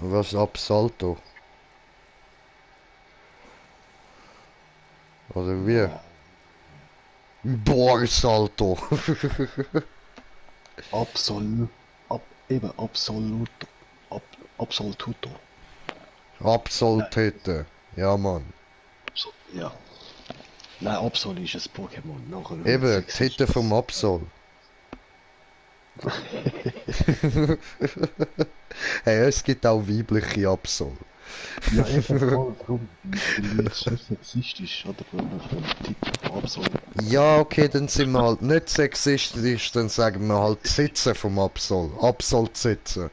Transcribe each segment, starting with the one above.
Was ist Absalto? Oder wie? Ja, Borsalto. absolut. Eben, absolut. Ab, absoluto. Nein, Absoltete. Ja, Mann. ja. Nein, Absol ist ein Pokémon. Nachher wird es Eben, Tete vom sexistisch. Absol. Hey, es gibt auch weibliche Absol. Ja, eben voll drum. Weil wird es schon sexistisch, oder? Wenn man von Titel Absol. Ja, okay, dann sind wir halt nicht sexistisch, dann sagen wir halt Sitzen vom Absol. Absol sitzen.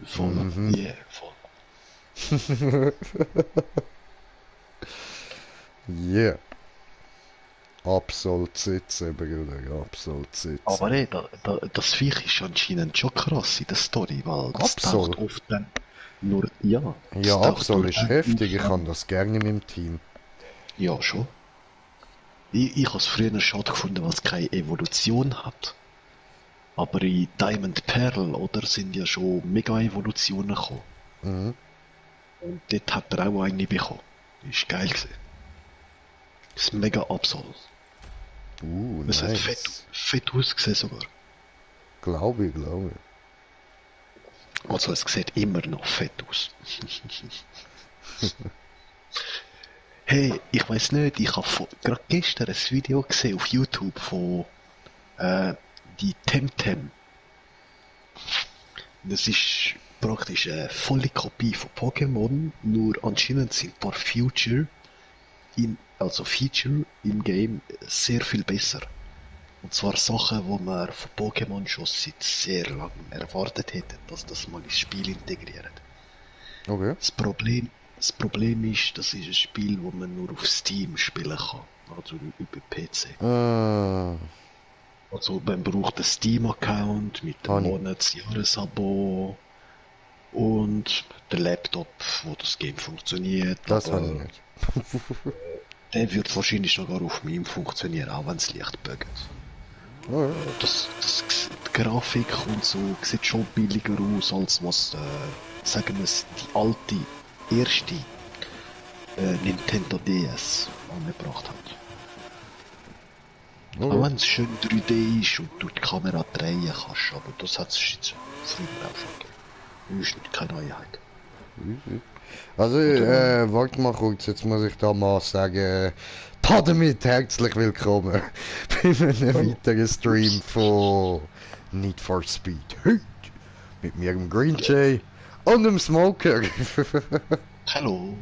Voll. Mhm. Yeah, voll. Yeah. Absol sitzen, Bruder. Absol Aber sitzen. ey, das Viech ist anscheinend schon krass in der Story, weil das Absol? taucht oft dann nur, ja, Ja, das taucht Absol nur ist dann heftig. auf, Ich habe wenn, das gerne in meinem Team. ja schon. Ich habe es früher schade gefunden, weil es keine Evolution hat. Aber in Diamond Pearl, oder, sind ja schon mega Evolutionen gekommen. Mhm. Und dort hat er auch eine bekommen. Ist geil gewesen. Das ist mega Absol. Es hat Nice. fett ausgesehen sogar. Glaube ich, glaube ich. Also es sieht immer noch fett aus. Hey, ich weiß nicht, ich habe gerade gestern ein Video gesehen auf YouTube von die Temtem. Das ist praktisch eine volle Kopie von Pokémon, nur anscheinend sind ein paar Feature im Game sehr viel besser. Und zwar Sachen, wo man von Pokémon schon seit sehr langem erwartet hätte, dass das mal ins Spiel integriert. Okay. Das Problem ist, das ist ein Spiel, wo man nur auf Steam spielen kann, also über PC. Äh, Also man braucht einen Steam-Account mit dem Honey. Monats-Jahresabo und der Laptop, wo das Game funktioniert, Das habe ich aber nicht. der wird wahrscheinlich sogar auf meinem funktionieren, auch wenn es leicht buggt. Okay. Die Grafik und so sieht schon billiger aus, als was, sagen wir es, die alte, erste Nintendo DS angebracht hat. Auch Okay. wenn es schön 3D ist und du die Kamera drehen kannst, aber das hat es jetzt früher auch schon gegeben. Das ist keine Neuheit. Also, Oder, warte mal kurz, jetzt muss ich da mal sagen, damit herzlich willkommen bei einem oh, weiteren Stream ups. von Need for Speed. Heute mit mir, dem Green Jay und dem Smoker. Hallo.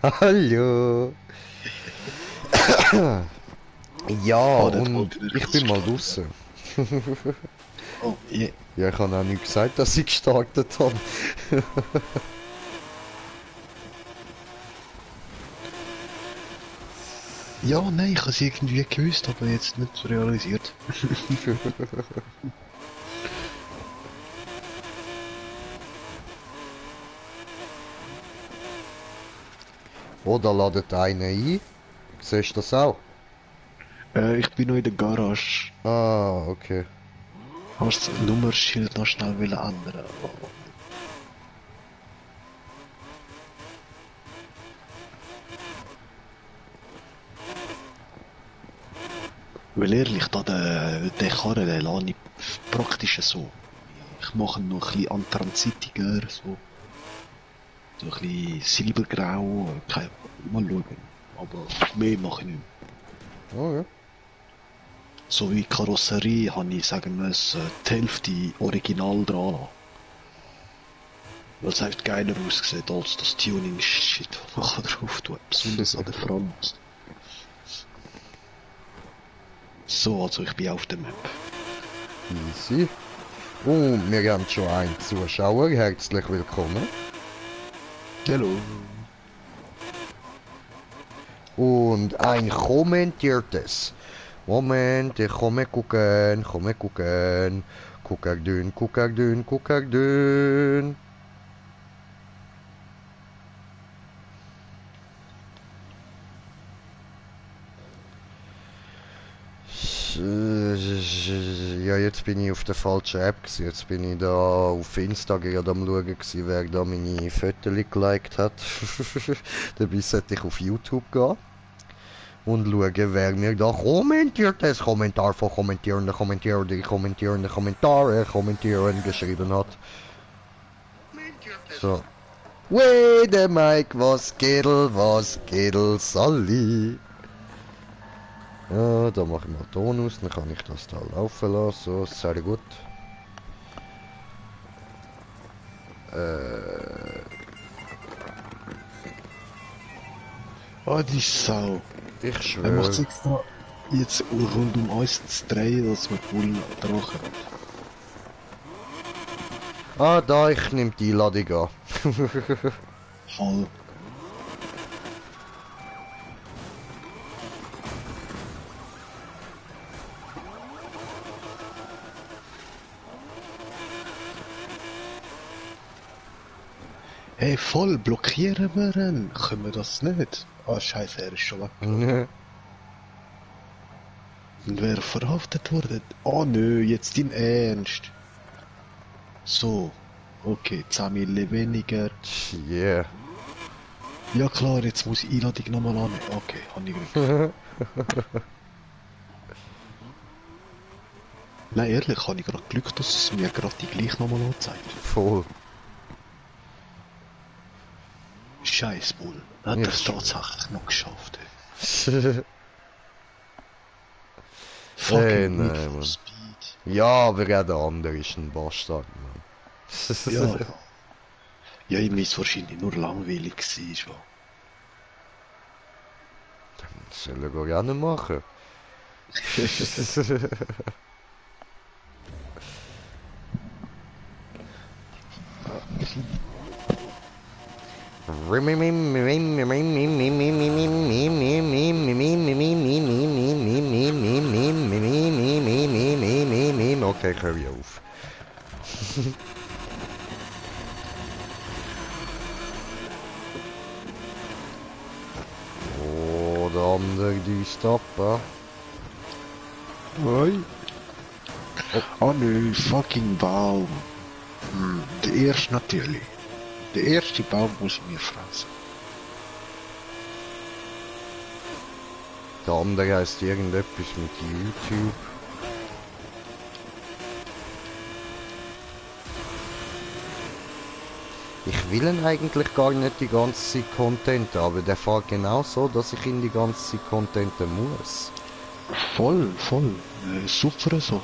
Hallo. Ja, Ah, dort und wollte ich ich das bin mal gestartet, ja. draußen. Oh, yeah. Ja, ich habe auch nicht gesagt, dass ich gestartet habe. Ja, nein, ich habe es irgendwie gewusst, aber jetzt nicht so realisiert. Oder ladet einer ein. Siehst du das auch? Ich bin noch in der Garage. Ah, okay. Hast du das Nummernschild noch schnell ändern? Weil ehrlich, den Karren, den lasse ich praktisch so. Ich mache ihn noch ein bisschen anthrazitiger, so ein bisschen silbergrau, mal schauen. Aber mehr mache ich nicht mehr. Okay. So wie Karosserie habe ich, sagen wir es, die Hälfte original dran lassen. Weil es einfach geiler aussieht als das Tuning-Shit, was man drauf tut. Besonders an der Front. So, also ich bin auf der Map. Easy. Und wir haben schon einen Zuschauer. Herzlich willkommen. Hallo. Und ein kommentiertes. Moment, ich komme gucken, komme gucken. Guckerdün, guckerdün, guckerdün. Ja, jetzt bin ich auf der falschen App gewesen. Jetzt bin ich da auf Insta gerade am schauen gewesen, wer da meine Fotos geliked hat. Dabei sollte ich auf YouTube gehen und schauen, wer mir da kommentiert, das Kommentar von kommentierende Kommentare geschrieben hat. So. Wey, der Mike, was geht, Sally? Ja, da mache ich mal Ton aus, dann kann ich das da laufen lassen, so, sehr gut. Ah, die Sau. Ich Er macht schwöre. extra jetzt rund um uns zu drehen, dass wir Bullen drachen. Ah, da, ich nehme die Einladung an. Voll. Hey, voll, blockieren wir ihn? Können wir das nicht? Ah, scheiße, er ist schon weg. Ne. Und wer verhaftet wurde? Oh nö, jetzt in Ernst. So, okay, 10 Mille weniger. Yeah. Ja klar, jetzt muss ich Einladung nochmal annehmen. Okay, habe ich Glück. Nein, ehrlich, habe ich gerade Glück, dass es mir gerade die gleich nochmal anzeigt. Voll. Scheiß Bull. Hat Ja, er es schon. tatsächlich noch geschafft. Ey. Hey, Fucking nein, Need for Mann. Speed. Ja, aber auch der andere ist ein Bastard, Mann. Ja, ja. Ja, ihm ist wahrscheinlich nur langweilig gewesen, wa? Soll er gar nicht machen. Okay, ich höre auf. Oh, der andere, die stoppen. Oi. Oh nö, fucking Baum. Der erste natürlich. Der erste Baum muss ich mir fressen. Der andere heißt irgendetwas mit YouTube. Ich will ihn eigentlich gar nicht die ganze Zeit contenten, aber der fährt genau so, dass ich ihn die ganze Zeit contenten muss. Voll, voll. Super so.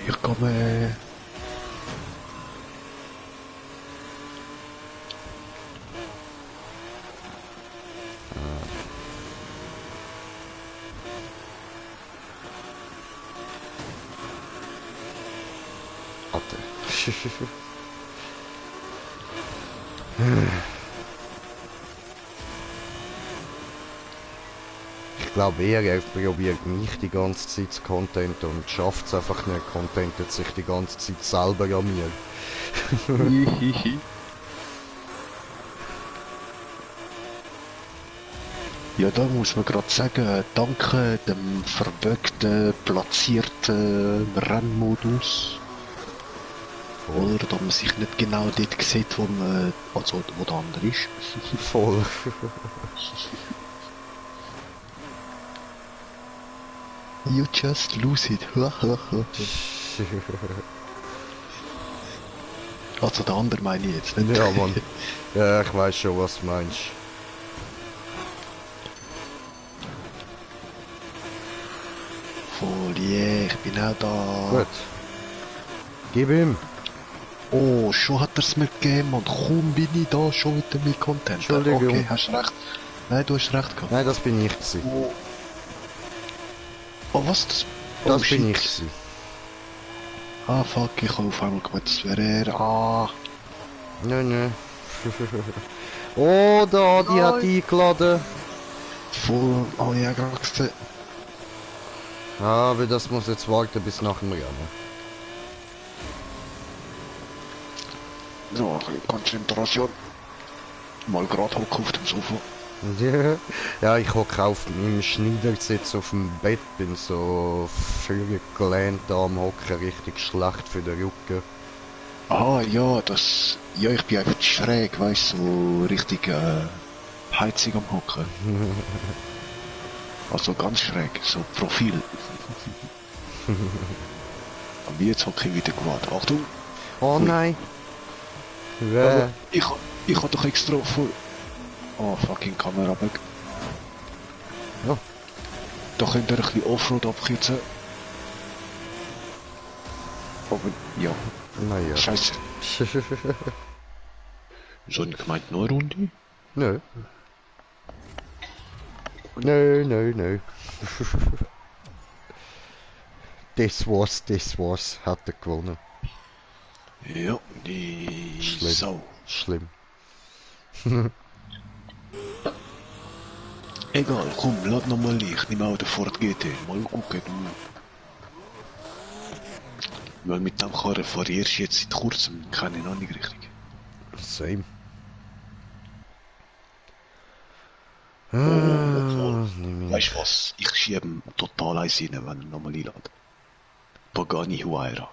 Ich kann mir... Warte. Ich glaube eher, er probiert mich die ganze Zeit zu contenten und schafft es einfach nicht, contentet sich die ganze Zeit selber an mir. Ja, da muss man gerade sagen, danke dem verbögten, platzierten Rennmodus. Oder, dass man sich nicht genau dort sieht, wo man, also, wo der andere ist. Voll. You just lose it. Also, der andere meine ich jetzt nicht. Ja, Mann. Ja, ich weiß schon, was du meinst. Voll, yeah, ich bin auch da. Gut. Gib ihm. Oh, schon hat er es mir gegeben und kaum bin ich da schon wieder mit Content. Entschuldigung. Okay, hast recht. Nein, du hast recht gehabt. Nein, das bin ich gewesen. Oh, oh was? Das, oh, Das shit. bin ich gewesen. Ah, fuck, ich habe auf einmal gemeint, das wäre er. Ah. Nö, nö. Oh, da, die hat eingeladen. Voll, oh ja, gerade gesehen. Aber das muss jetzt warten bis nach dem Rennen. So, ein bisschen Konzentration. Mal gerade hocken auf dem Sofa. Ja, ich hocke auf meinem Schneidersitz auf dem Bett, bin so vorgelehnt da am Hocken, richtig schlecht für den Rücken. Ah, ja, ja, ich bin einfach schräg, weißt du, so richtig, Heizung am Hocken. Also ganz schräg, so Profil. Aber jetzt hocke ich wieder gut. Achtung! Oh Ui. nein! Aber Weh. ich hab doch extra vor... Oh, fucking Kamera weg. Ja, Da könnt ihr ein bisschen Offroad abkürzen. Aber, ja, naja. scheiße. So nicht gemeint, nur eine Runde? Nö. Nö, nö, nö. Das war's. Hat er gewonnen. Ja, die Schlimm. Sau. Schlimm. Egal, komm, lad noch mal ich nehme auch den Ford GT. Mal gucken, du. Weil mit dem Karren fahre ich erst jetzt seit kurzem, keine Ahnung richtig. Same. Obwohl, Nimm ich. weißt du was? Ich schiebe ihm total eins rein, wenn er nochmal einlädt. Pagani Huayra.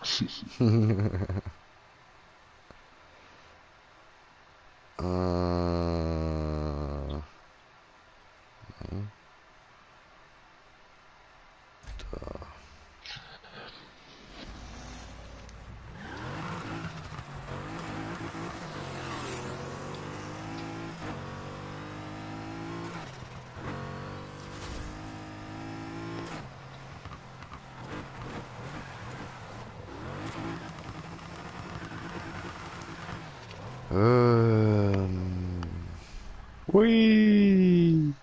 Hui!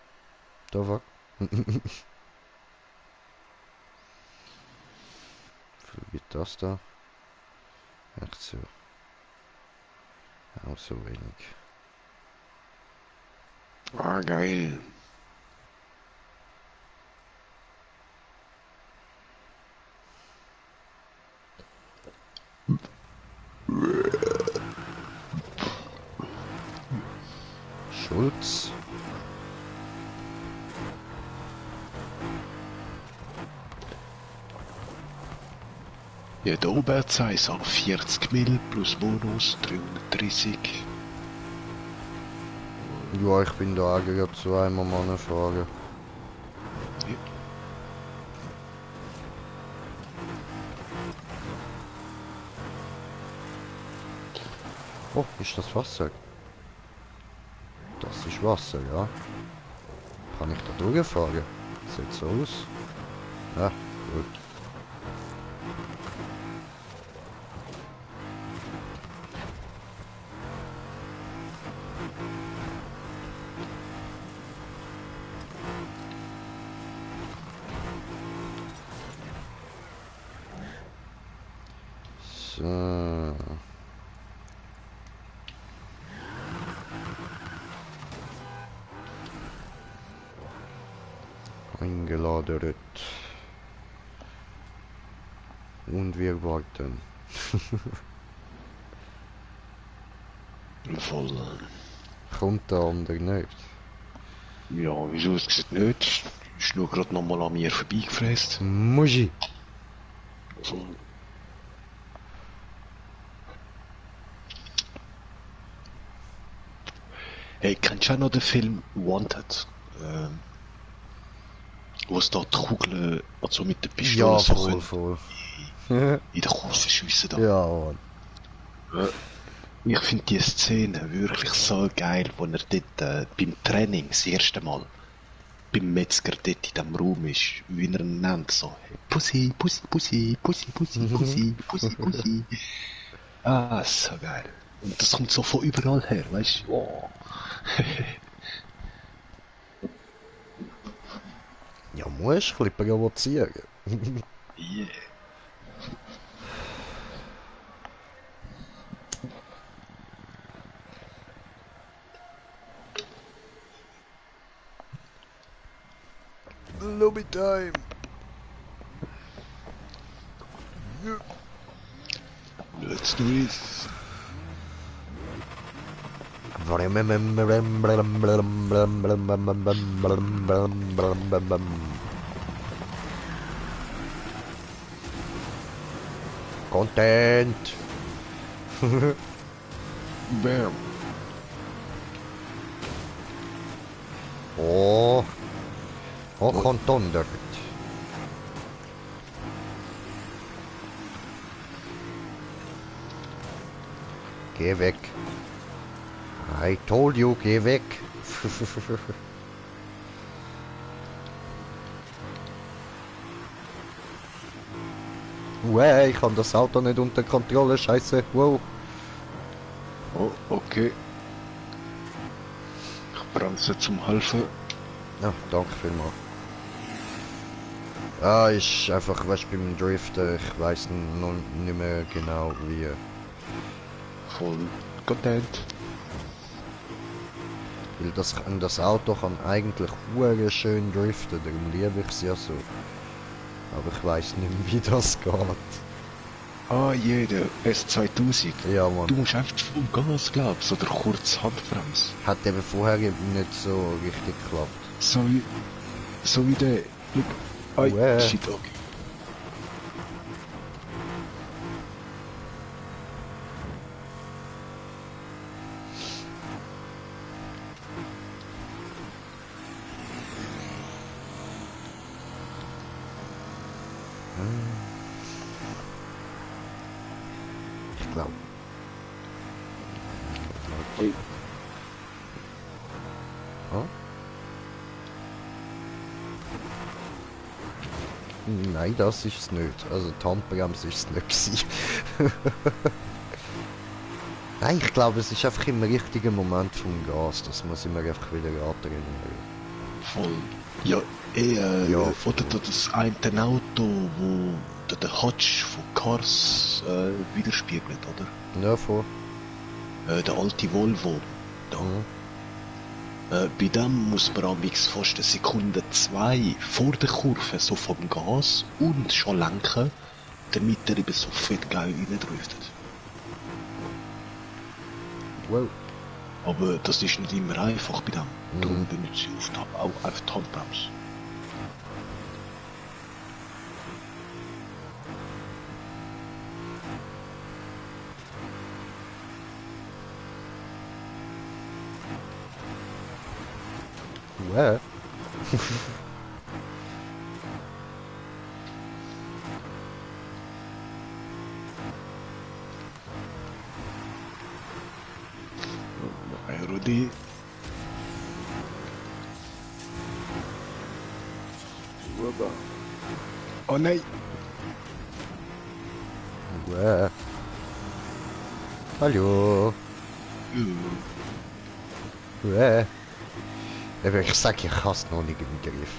Da war. Wie das da? Echt so. Auch so wenig. Ah, geil. Schulz. Ja, der Oberzeit auf 40 Mil plus Bonus 330. Ja, ich bin da auch gerade zweimal mal fahren. Ja. Oh, ist das Wasser? Das ist Wasser, ja. Kann ich da durchfahren? Sieht so aus. Ja, gut. So. Eingeladert. Und wir warten. Voll. Kommt der andere nicht? Ja, wieso? Es sieht nicht. Ist nur gerade nochmal an mir vorbeigefräst. Muschi! Also, hey, kennst du auch noch den Film Wanted? Wo es da die Kugeln, also mit der Pistole Ja, so voll, können voll. in den Kopf verschiessen da. Ja, Mann. Ich finde die Szene wirklich so geil, wo er dort beim Training das erste Mal beim Metzger dort in diesem Raum ist, wie er ihn nennt, so Pussy, Pussy, Pussy, Pussy, Pussy, Pussy, Pussy, Pussy. Ah, so geil. Und das kommt so von überall her, weißt du? Oh. Ja, musst ein bisschen provozieren. Yeah. Lobby time! Let's do it. Content! Bam. Oh, hoch und dondert. Geh weg. I told you, geh weg. Ich habe das Auto nicht unter Kontrolle, scheiße. Wow. Oh, okay. Ich bremse zum Helfen. Ja, danke vielmals. Ah, ist einfach, weißt du, beim Driften, ich weiß noch nicht mehr genau wie. Voll content. Weil das Auto kann eigentlich hure schön driften, darum liebe ich es ja so. Aber ich weiß nicht mehr, wie das geht. Ah, jeder S2000. Ja, Mann. Du musst einfach voll Gas, glaubst oder kurz Handbremse. Hat eben vorher eben nicht so richtig geklappt. So wie der. Look. Ai, shit, okay. Ich glaube. Hey. Huh? Nein, das ist es nicht. Also die Handbremse ist es nicht gewesen. Nein, ich glaube, es ist einfach im richtigen Moment vom Gas. Das muss ich mir einfach wieder antrainieren. Voll. Ja, Ja, oder das eine Auto, wo der Hutch von Cars widerspiegelt, oder? Ja, vor. Der alte Volvo. Da. Mhm. Bei dem muss man am fast eine Sekunde 2 vor der Kurve so vom Gas und schon lenken, damit er eben so fett geil reindriftet. Wow. Aber das ist nicht immer einfach bei dem. Darum benutze ich oft auch auf die Handbremse. Wow. Hey Rudi. Oh nein! Wow. Hallo. Wow. Aber ich sag, ich hab's noch nicht im Griff.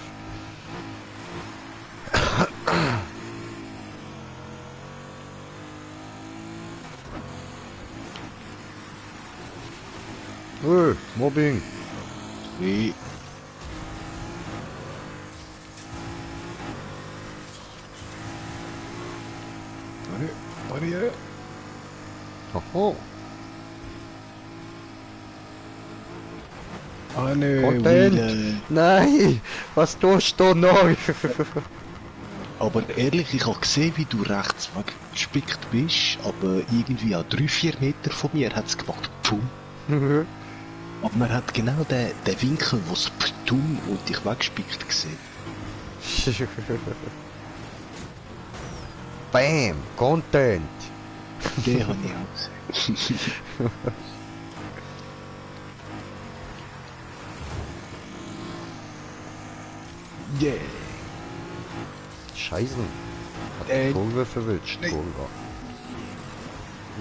Mobbing. Nee. Warte. Oho. Ah ne, Content. Nein, was tust du noch? Aber ehrlich, ich habe gesehen, wie du rechts weggespickt bist, aber irgendwie an 3-4 Meter von mir hat es gemacht. Pum. Aber man hat genau den Winkel, wo es Ptum und dich weggespickt gesehen. Bam, Content. Den habe ich auch gesehen. Yeah. Scheiße. Hat die Kurve verwünscht. Nee. Kurve.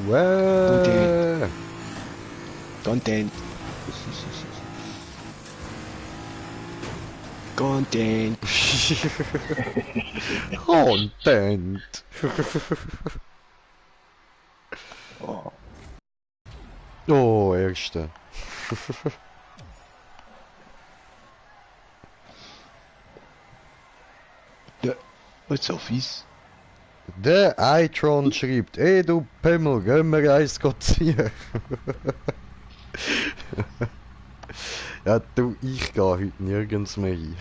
Wow. Content. Content. Content. Oh, Erste. Ja, was so fies. Der iTron schreibt, ey du Pimmel, gehen wir eins ziehen. Ja, du, ich gehe heute nirgends mehr hin.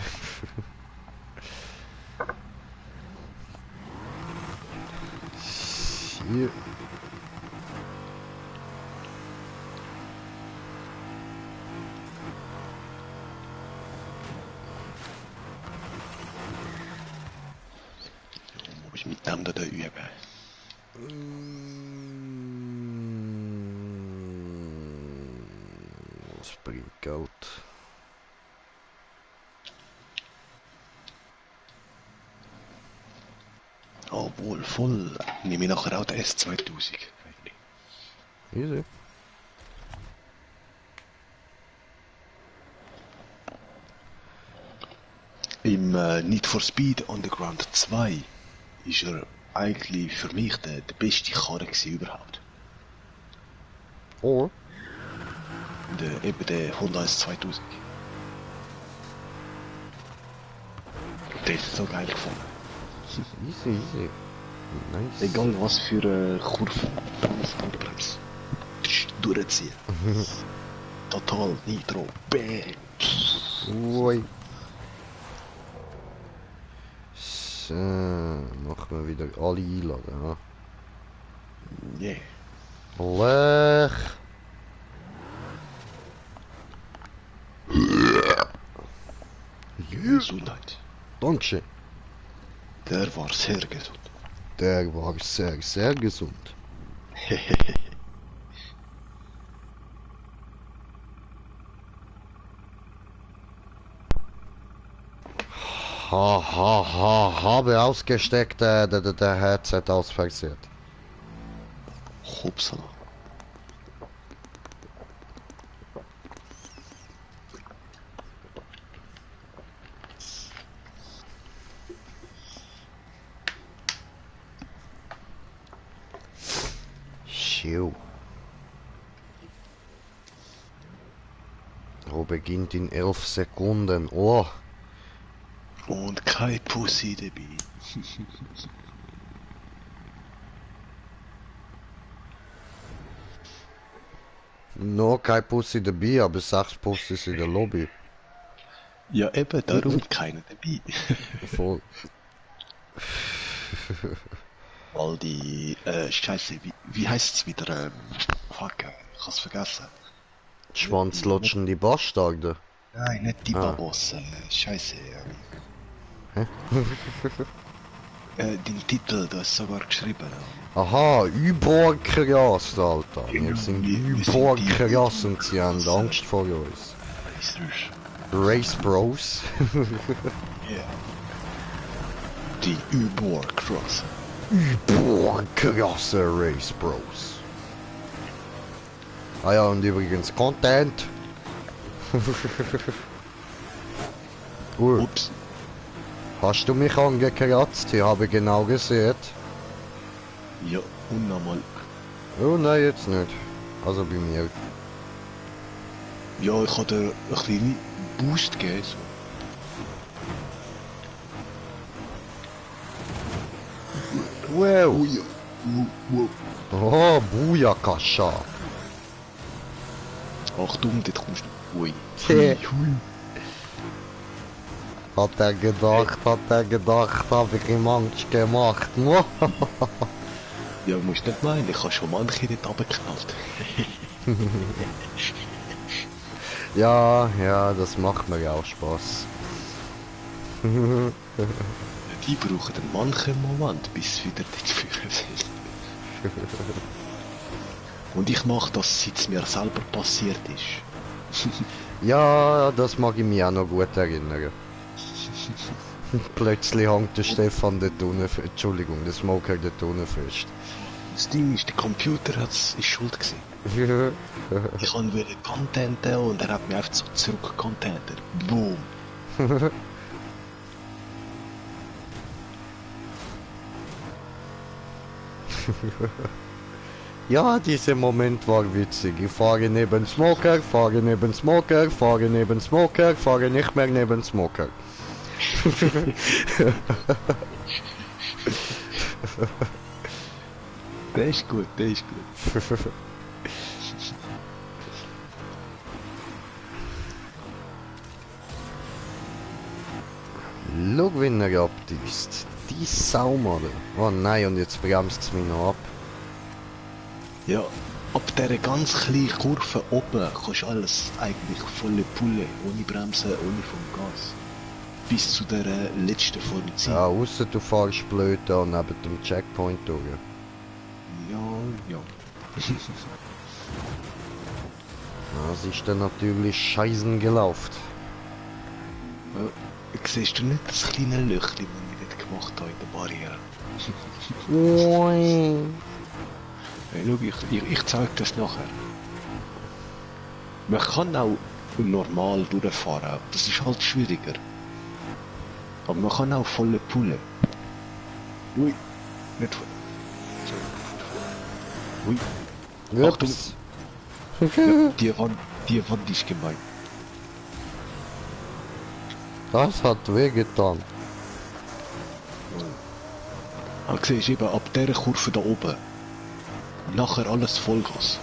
Hier. Muss ich mit dem da üben? Das bringt Geld. Obwohl, voll. Nehme ich nachher auch den S2000. Easy. Im Need for Speed Underground 2 ist er eigentlich für mich der beste Karre gewesen überhaupt. Oh. Eben der Honda S2000. Der ist so geil gefunden. Easy, easy. Nice. Egal was für Kurven, Bremse. Durchziehen. Total Nitro. Bang. Ui. So, machen wir wieder alle einladen, Yeah. ja? Lech. Gesundheit. Dankeschön. Der war sehr gesund. Der war sehr, sehr gesund. Habe ausgesteckt, der Headset ausversiert. Hopsala. Schau. Oh, beginnt in 11 Sekunden. Oh. Und kein Pussy dabei. Noch kein Pussy dabei, aber 6 Pussys in der Lobby. Ja, eben, darum keiner dabei. Voll. Weil die, Scheiße, wie heißt's wieder, fuck, ich hab's vergessen. Schwanzlutschen die Bastarde. Nein, nicht die Ah. Babos, Scheiße, Hä? Den Titel, du hast sogar geschrieben. Aha, überkrass, Alter. Wir Genau, sind wir sind überkrass und sie haben Angst vor uns. Race Bros. Yeah. Die Überkrass. Überkrasse Race Bros. Ah ja, und übrigens Content. Ups. Hast du mich angekratzt? Ich habe genau gesehen. Ja, und nochmal. Oh nein, jetzt nicht. Also bei mir. Ja, ich hatte ein kleinen Boost gegeben. So. Wow. Ui, wow. Oh, Booyakasha. Achtung, dort kommst du. Ui. Tja. Hat er gedacht, habe ich ihm Angst gemacht. Ja, musst nicht meinen, ich habe schon manche dort runtergeknallt. Ja, ja, das macht mir ja auch Spaß. Die brauchen einen manchen Moment, bis sie wieder dort führen sind. Und ich mache das, seit es mir selber passiert ist. Ja, das mag ich mich auch noch gut erinnern. Plötzlich hängt der Stefan dort unten, Entschuldigung, der Smoker dort unten fest. Das Ding ist, der Computer ist schuld gewesen. Ich wollte Contenten und er hat mir einfach so zurück Contenter. Boom. Ja, dieser Moment war witzig. Ich fahre neben Smoker, fahre neben Smoker, fahre neben Smoker, fahre nicht mehr neben Smoker. Der ist gut, der ist gut. Schau, wenn er abdüst. Die Sau, Mann. Oh nein, und jetzt bremst es mich noch ab. Ja, ab dieser ganz kleinen Kurve oben kannst du alles eigentlich volle Pulle, ohne Bremsen, ohne vom Gas. Bis zu der letzten Formation. Ja, ausser du fährst blöd da neben dem Checkpoint durch. Ja. Das ist dann natürlich scheißen gelaufen. Siehst du nicht das kleine Löchchen, das ich dort gemacht habe in der Barriere? Hey, schau, ich zeige das nachher. Man kann auch normal durchfahren, das ist halt schwieriger. Aber man kann auch volle Pulle. Ui, nicht voll. Ui, Achtung. Ups. Ja, die Wand ist gemein. Das hat wehgetan. Ah, siehst du eben, ab dieser Kurve da oben. Nachher alles Vollgas.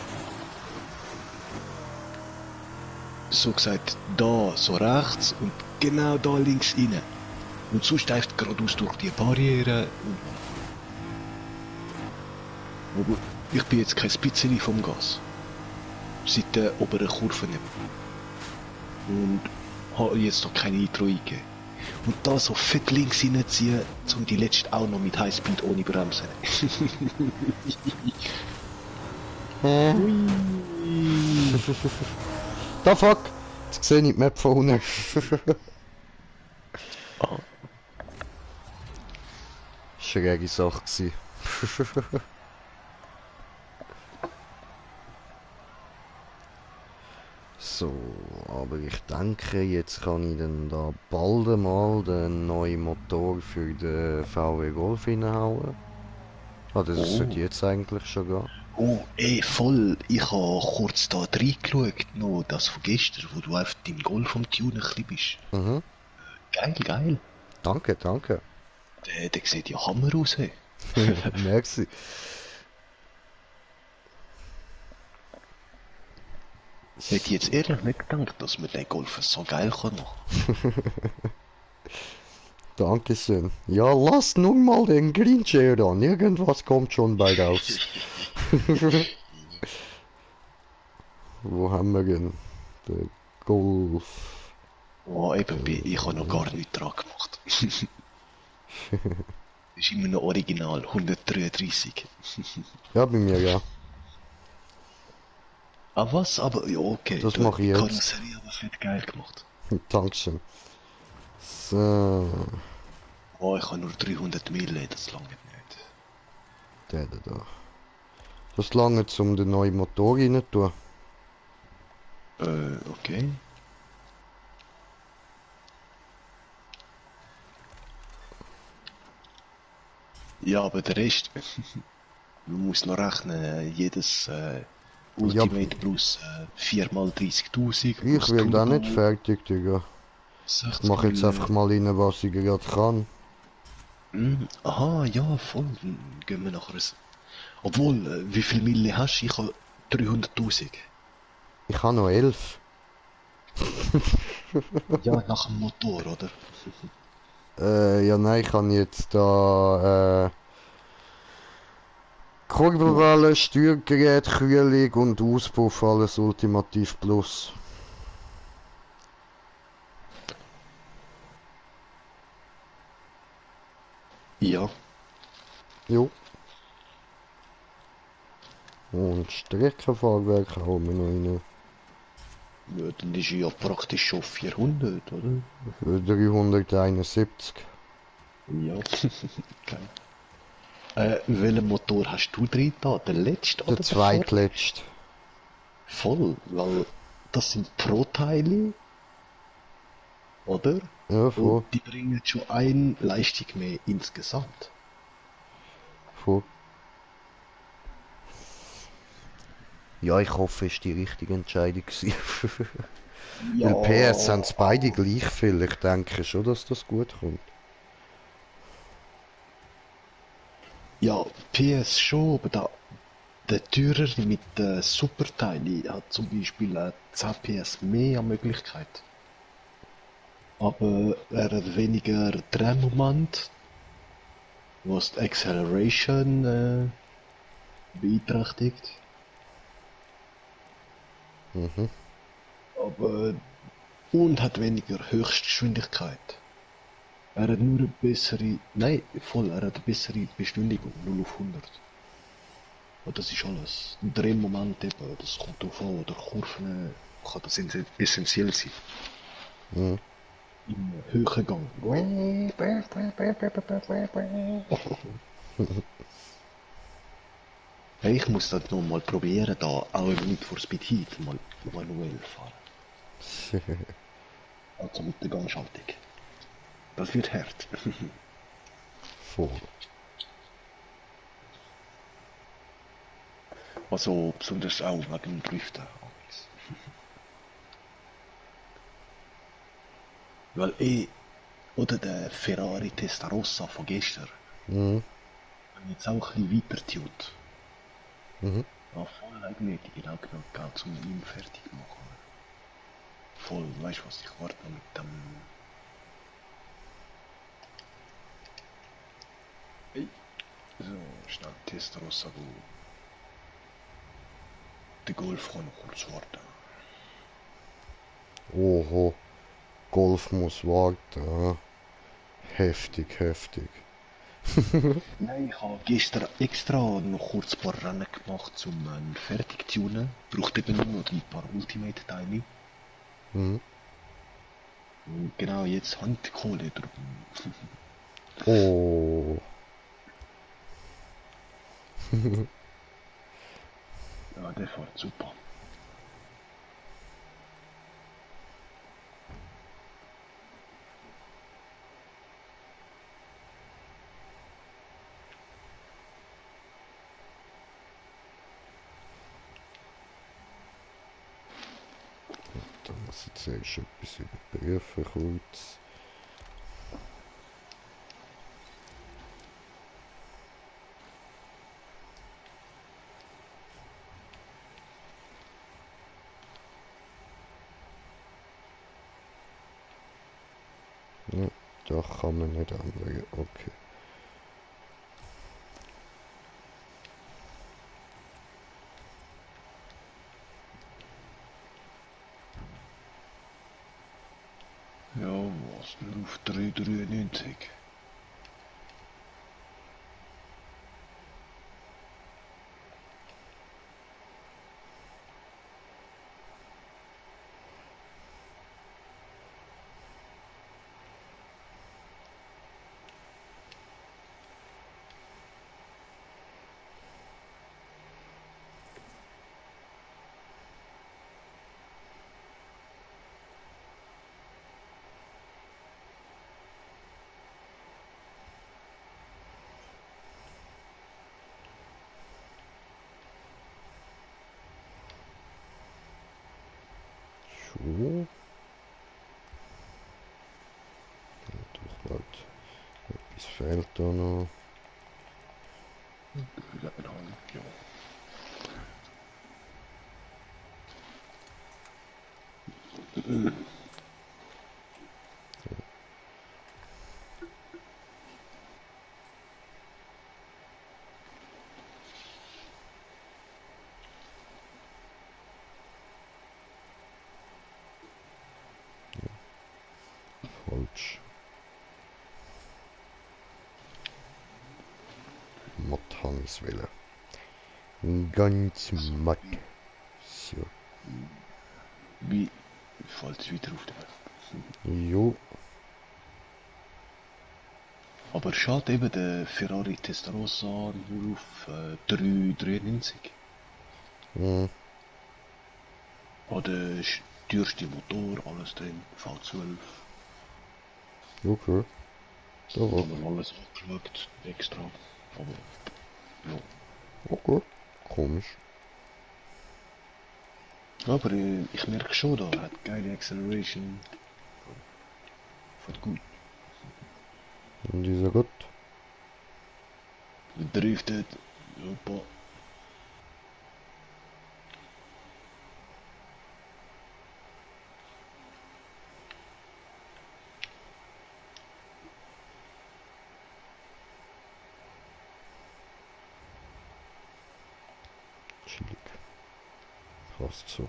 So gesagt, da so rechts und genau da links rein. Und sonst einfach geradeaus durch die Barriere. Aber ich bin jetzt kein bisschen vom Gas. Seit der oberen Kurve nicht. Und habe jetzt noch keine Nitro eingegeben. Und da so fett links reinziehen, um die letzte auch noch mit Highspeed ohne Bremsen. Da fuck! Jetzt sehe ich die Map von unten. Ah. Schräge Sache gewesen. So, aber ich denke, jetzt kann ich dann da bald mal den neuen Motor für den VW Golf reinhauen. Ah, das sollte jetzt eigentlich schon gehen. Oh, ey, voll. Ich habe kurz da reingeschaut, noch das von gestern, wo du auf deinem Golf am Tune ein bisschen bist. Mhm. Geil. Danke, danke. Der sieht ja Hammer aus, hey. Merci. Hätte ich jetzt ehrlich nicht gedacht, dass man den Golf so geil kann machen. Dankeschön. Ja, lass nun mal den Green Chair an. Irgendwas kommt schon bald raus. Wo haben wir denn? Der Golf. Oh, eben, ich habe noch gar nichts dran gemacht. Das ist immer noch original, 133. Ja, bei mir ja. Ah was? Aber ja, okay. Das mache ich jetzt. Karosserie aber fett geil gemacht. Dankeschön. So. Oh, ich habe nur 300 Mille, das lange nicht. Der da. Das lange um den neuen Motor rein tun. Okay. Ja, aber der Rest, man muss noch rechnen, jedes Ultimate Plus 4 mal 30.000. Ich will da nicht fertig, Digga. Ich mache jetzt einfach mal rein, was ich gerade kann. Aha, ja, voll. Gehen wir nachher. Obwohl, wie viel Mille hast du? Ich habe 300.000. Ich habe noch 11. Ja, nach dem Motor, oder? Ja nein, ich habe jetzt da Kurbelwelle, Steuergerät, Kühlung und Auspuff, alles Ultimativ Plus. Ja. Jo. Und Streckenfahrwerk hauen wir noch rein. Ja, dann ist ja praktisch schon 400, oder? Für 371. Ja. Geil. Welchen Motor hast du drin da? Der letzte oder Der zweitletzte. Voll, weil das sind Pro-Teile, oder? Ja, voll. Und die bringen schon eine Leistung mehr insgesamt. Voll. Ja, ich hoffe, es war die richtige Entscheidung gewesen. Ja, Weil PS sind es beide gleich viel. Ich denke schon, dass das gut kommt. ja, PS schon, aber der Teurer mit den Superteilen hat zum Beispiel 10 PS mehr an Möglichkeit. Aber er hat weniger Drehmoment, was die Acceleration beeinträchtigt. Mhm. Aber und hat weniger Höchstgeschwindigkeit. Er hat nur eine bessere, nein, voll, er hat eine bessere Beschleunigung, 0 auf 100. Und das ist alles. Ein Drehmoment eben, das kommt drauf an, oder Kurven, kann das essentiell sein. Mhm. Im höheren Gang. Hey, ich muss das noch mal probieren, da auch im Need for Speed Heat mal manuell fahren. Also mit der Gangschaltung. Das wird hart. Voll. Also besonders auch wegen dem Driften. Weil oder der Ferrari Testarossa von gestern, Mhm. haben jetzt auch ein bisschen weiter tut. Mhm. Ja, voll eigentlich genau genug Geld, um ihn fertig zu machen. Voll, weißt du was, ich warte noch mit dem... Ey. So, schnell Testarossa, wo der Golf kann noch kurz warten. Oho. Golf muss warten. Ah. Heftig, heftig. Nein, ich habe gestern extra noch kurz ein paar Rennen gemacht, um ihn fertig zu tunen. Braucht eben nur noch ein paar Ultimate-Teile. Mhm. Und genau jetzt habe ich die Kohle drum. Oh. Ja, der fährt super. Da muss ich zuerst etwas überprüfen kurz. Ja, da kann man nicht ändern. Okay. Ja, was? Nur auf 3,93. So. Doch halt. Etwas fehlt da noch. Ja. Falsch. Matt habe ich es wollen. Ganz matt. So. Wie fällt es wieder auf den Jo. Aber schade eben der Ferrari Testarossa nur auf 3,93. Hm. Hat der teuerste Motor, alles drin, V12. Okay. Da war. Haben wir alles angeschaut, extra. Aber ja. Okay. Komisch. Aber ich merke schon, da hat geile Acceleration. Fährt gut. Und dieser Gott. Driftet. Super. Passt so.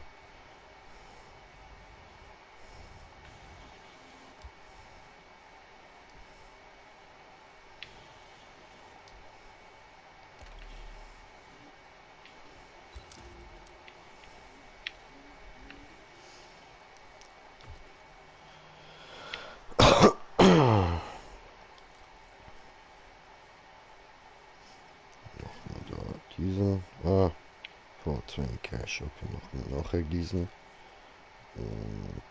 Diesen. Ah, vor 2 Cash. Okay, machen wir nachher diesen. Und.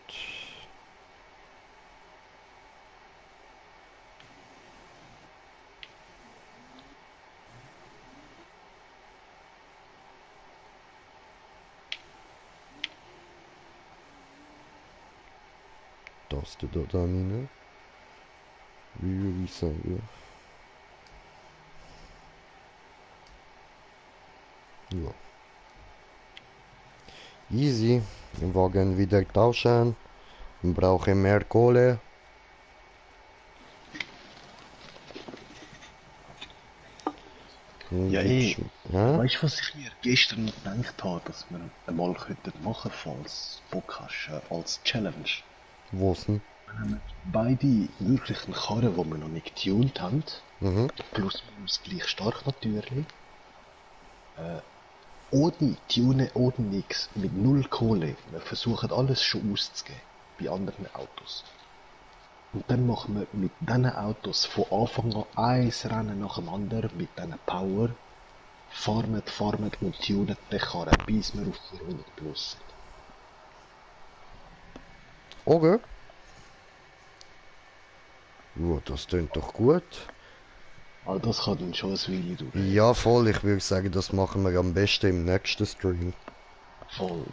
Das da rein. Wie würde ich sagen? Ja. Easy. Den Wagen wieder tauschen. Ich brauche mehr Kohle. Ja, Ja? weißt du, was ich mir gestern noch gedacht habe, dass wir einmal könnten machen, falls du Bock hast, als Challenge? Wo's denn? Beide möglichen Karren, die wir noch nicht getuned haben, Mhm. plus minus gleich stark natürlich, ohne Tunen, ohne nix, mit null Kohle. Wir versuchen alles schon auszugeben, bei anderen Autos. Und dann machen wir mit diesen Autos von Anfang an ein Rennen nach dem anderen mit diesen Power, farmen und tunen den Karren, bis wir auf 400 plus sind. Okay. Ja, das klingt doch gut. Aber das kann dann schon ein Weile dauern. Ja, voll. Ich würde sagen, das machen wir am besten im nächsten Stream. Voll.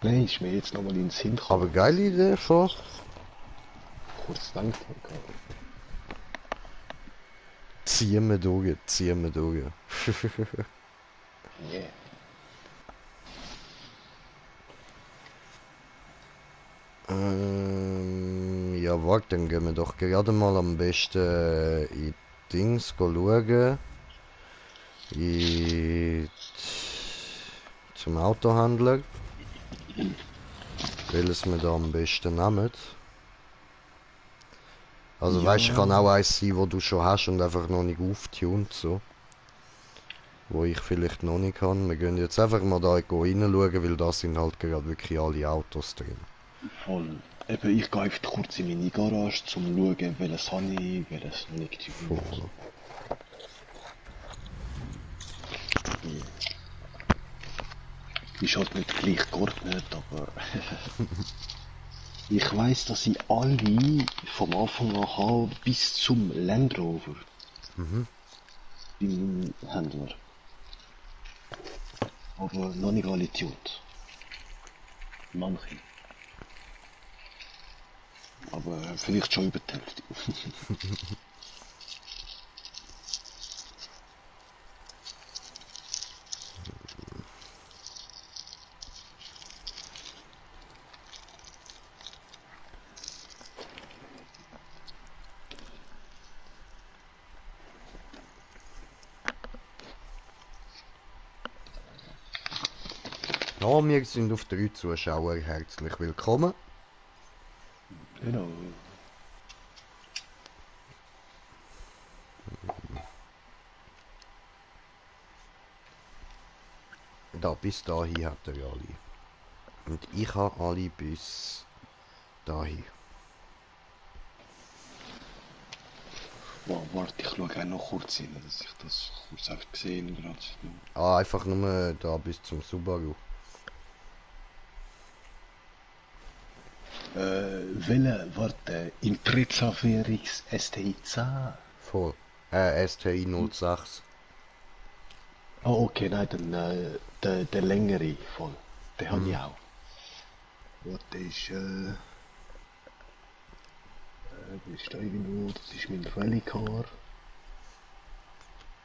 Nein, ist mir jetzt nochmal in den Sinn gekommen. Aber geile Idee schon. Kurz gedacht habe. Ziehen wir durch. Yeah. Ja, warte, dann gehen wir doch gerade mal am besten in Dings schauen. Zum Autohändler. Welches wir da am besten nehmen. Also Ja. weißt du, kann auch eins sein, wo du schon hast und einfach noch nicht auftunt, so. Wo ich vielleicht noch nicht kann. Wir gehen jetzt einfach mal da reinschauen, weil da sind halt gerade wirklich alle Autos drin. Voll. Eben, ich gehe einfach kurz in meine Garage, um zu schauen, welches habe ich, welches noch nicht. Voll. Ist halt nicht gleich geordnet, aber ich weiss, dass ich alle vom Anfang an habe, bis zum Land Rover. Beim Händler. Aber noch nicht alle tuned. Manche. Aber vielleicht schon über die Hälfte. Ja, wir sind auf 3 Zuschauer herzlich willkommen. Genau. Da, bis dahin hat er ja alle. Und ich habe alle bis dahin. Wow, warte, ich schaue auch noch kurz hin, dass ich das kurz einfach gesehen gerade. Ah, einfach nur da bis zum Subaru. Warte, Impreza VRX STI 10. Voll. STI 06. Oh, okay, nein, dann der längere voll. Den habe ich auch. Warte, ist da irgendwo, das ist mein Rallye-Car.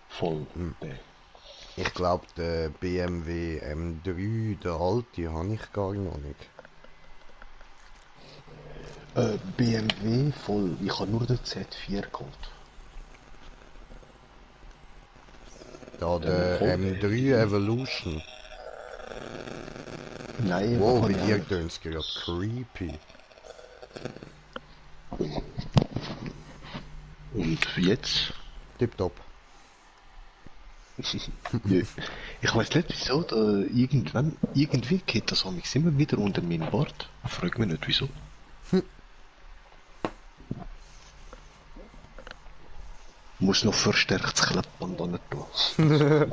Voll, der. Ich glaube, der BMW M3, der alte, habe ich gar noch nicht. BMW voll, ich habe nur den Z4 geholt. Da der voll. M3 Evolution. Nein, Wow, kann bei ich auch dir nicht. tönt's gerade creepy. Und jetzt? Tipptopp. Ja, ich weiß nicht wieso, da irgendwie geht das amigs immer wieder unter mein Bart. Frag mich nicht wieso. Muss noch verstärkt das Klappband an tun.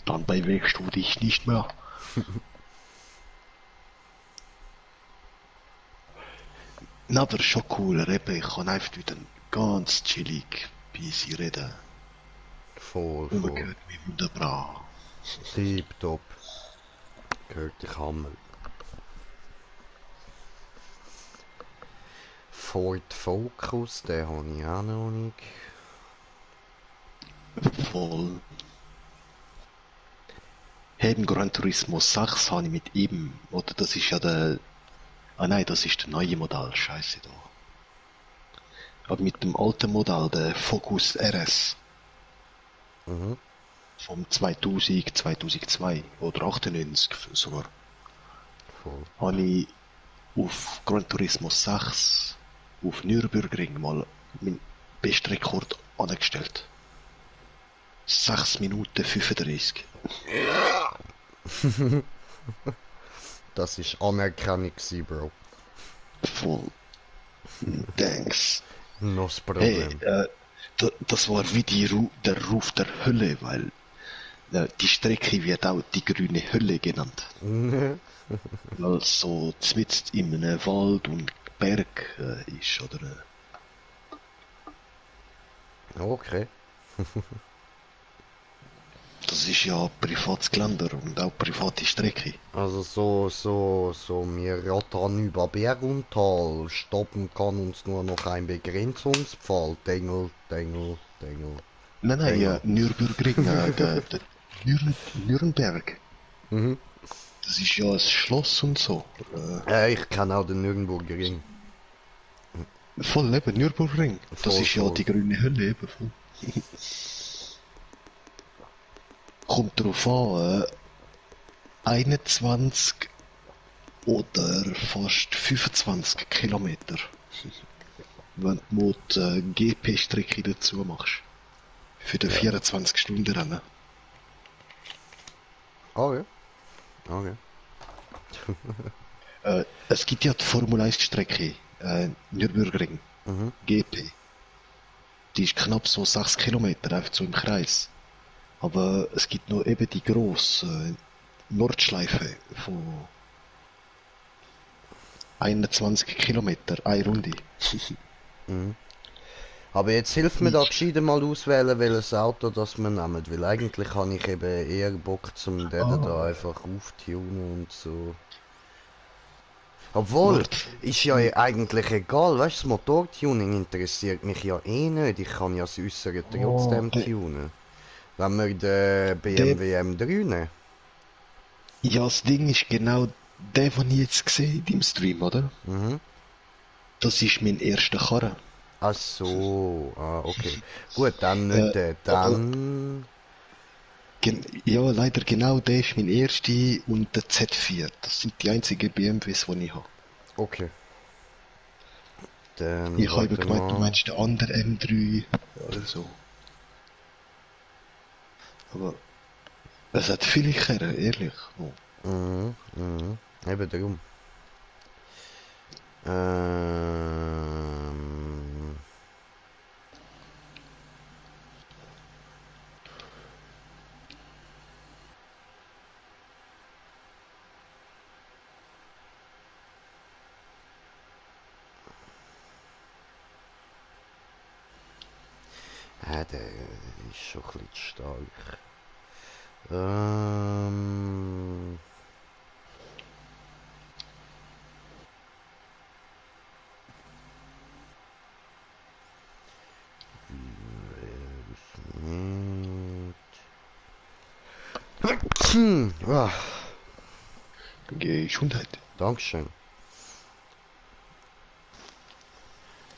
Dann bewegst du dich nicht mehr. Na, aber schon cooler, eben, ich kann einfach wieder ganz chillig bei sie reden. Voll, Und man voll. hört mich wunderbar. Tipptopp. Gehört dich Hammer. Ford Focus, den habe ich auch noch nicht. Voll. Eben Gran Turismo 6 habe ich mit ihm, oder das ist ja der, ah nein, das ist der neue Modell, scheiße da. Aber mit dem alten Modell, der Focus RS, Mhm. vom 2000, 2002 oder 98 sogar, Voll. habe ich auf Gran Turismo 6 auf Nürburgring mal meinen Bestrekord angestellt. 6 Minuten 35. Das ist Anerkennung gewesen, Bro. Voll. Thanks. No das Hey, Problem. das war wie der Ruf der Hölle, weil die Strecke wird auch die grüne Hölle genannt. Weil es so mitten in einem Wald und Berg ist, oder? Okay. Das ist ja privates Gelände und auch private Strecke. Also wir rattern über Berg und Tal. Stoppen kann uns nur noch ein Begrenzungspfahl. Dengel, Dengel, Dengel, Nein, nein, Dengel. Nürburgring, der Nürnberg. Mhm. Das ist ja ein Schloss und so. Ich kenne auch den Nürnberger Ring. Voll eben, Nürburgring. Das Voll, ist ja voll. die grüne Hölle eben. Voll. Kommt drauf an, 21 oder fast 25 Kilometer, wenn du mal die GP-Strecke dazu machst. Für den Ja. 24-Stunden-Rennen. Okay. Okay. Es gibt ja die Formel 1-Strecke, Nürburgring, Mhm. GP. Die ist knapp so 6 Kilometer, einfach so im Kreis. Aber es gibt noch eben die grosse Nordschleife von 21 Kilometer, eine Runde. Mhm. Aber jetzt hilft mir da gescheiter mal auswählen, welches Auto das wir nehmen. Weil eigentlich habe ich eben eher Bock zum den da Ah, einfach auftunen und so. Obwohl, warte. ist ja eigentlich egal, weißt du, das Motortuning interessiert mich ja eh nicht. Ich kann ja das Äußere Oh, trotzdem tunen. Wenn wir den der, BMW M3 nehmen. ja, das Ding ist genau der, den ich jetzt gesehen im Stream, oder? Mhm. Das ist mein erster Karre. Ach so, okay. Gut, dann nicht Äh, den. aber Dann. ja, leider genau der ist mein erster und der Z4. Das sind die einzigen BMWs, die ich habe. Okay. Dann Ich habe eben warte gemeint, du mal. meinst den anderen M3 oder so. Aber es hat viele Kerren, ehrlich. Oh. Mhm, mhm. Eben darum. Ähm. Der ist schon ein bisschen zu stark. Ähm. Ah, Gesundheit. Dankeschön.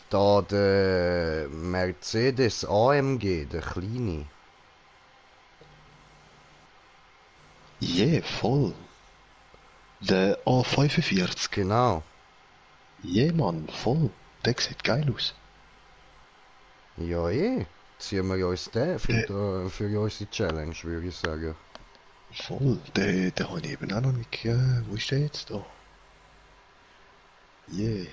Da der Mercedes AMG, der kleine. Yeah, voll. Der A45. Genau. Je, Mann, voll. Der sieht geil aus. Ja, ziehen wir uns den für unsere Challenge, würde ich sagen. Voll. Den habe ich eben auch noch nicht. Wo ist der jetzt da? Yeah.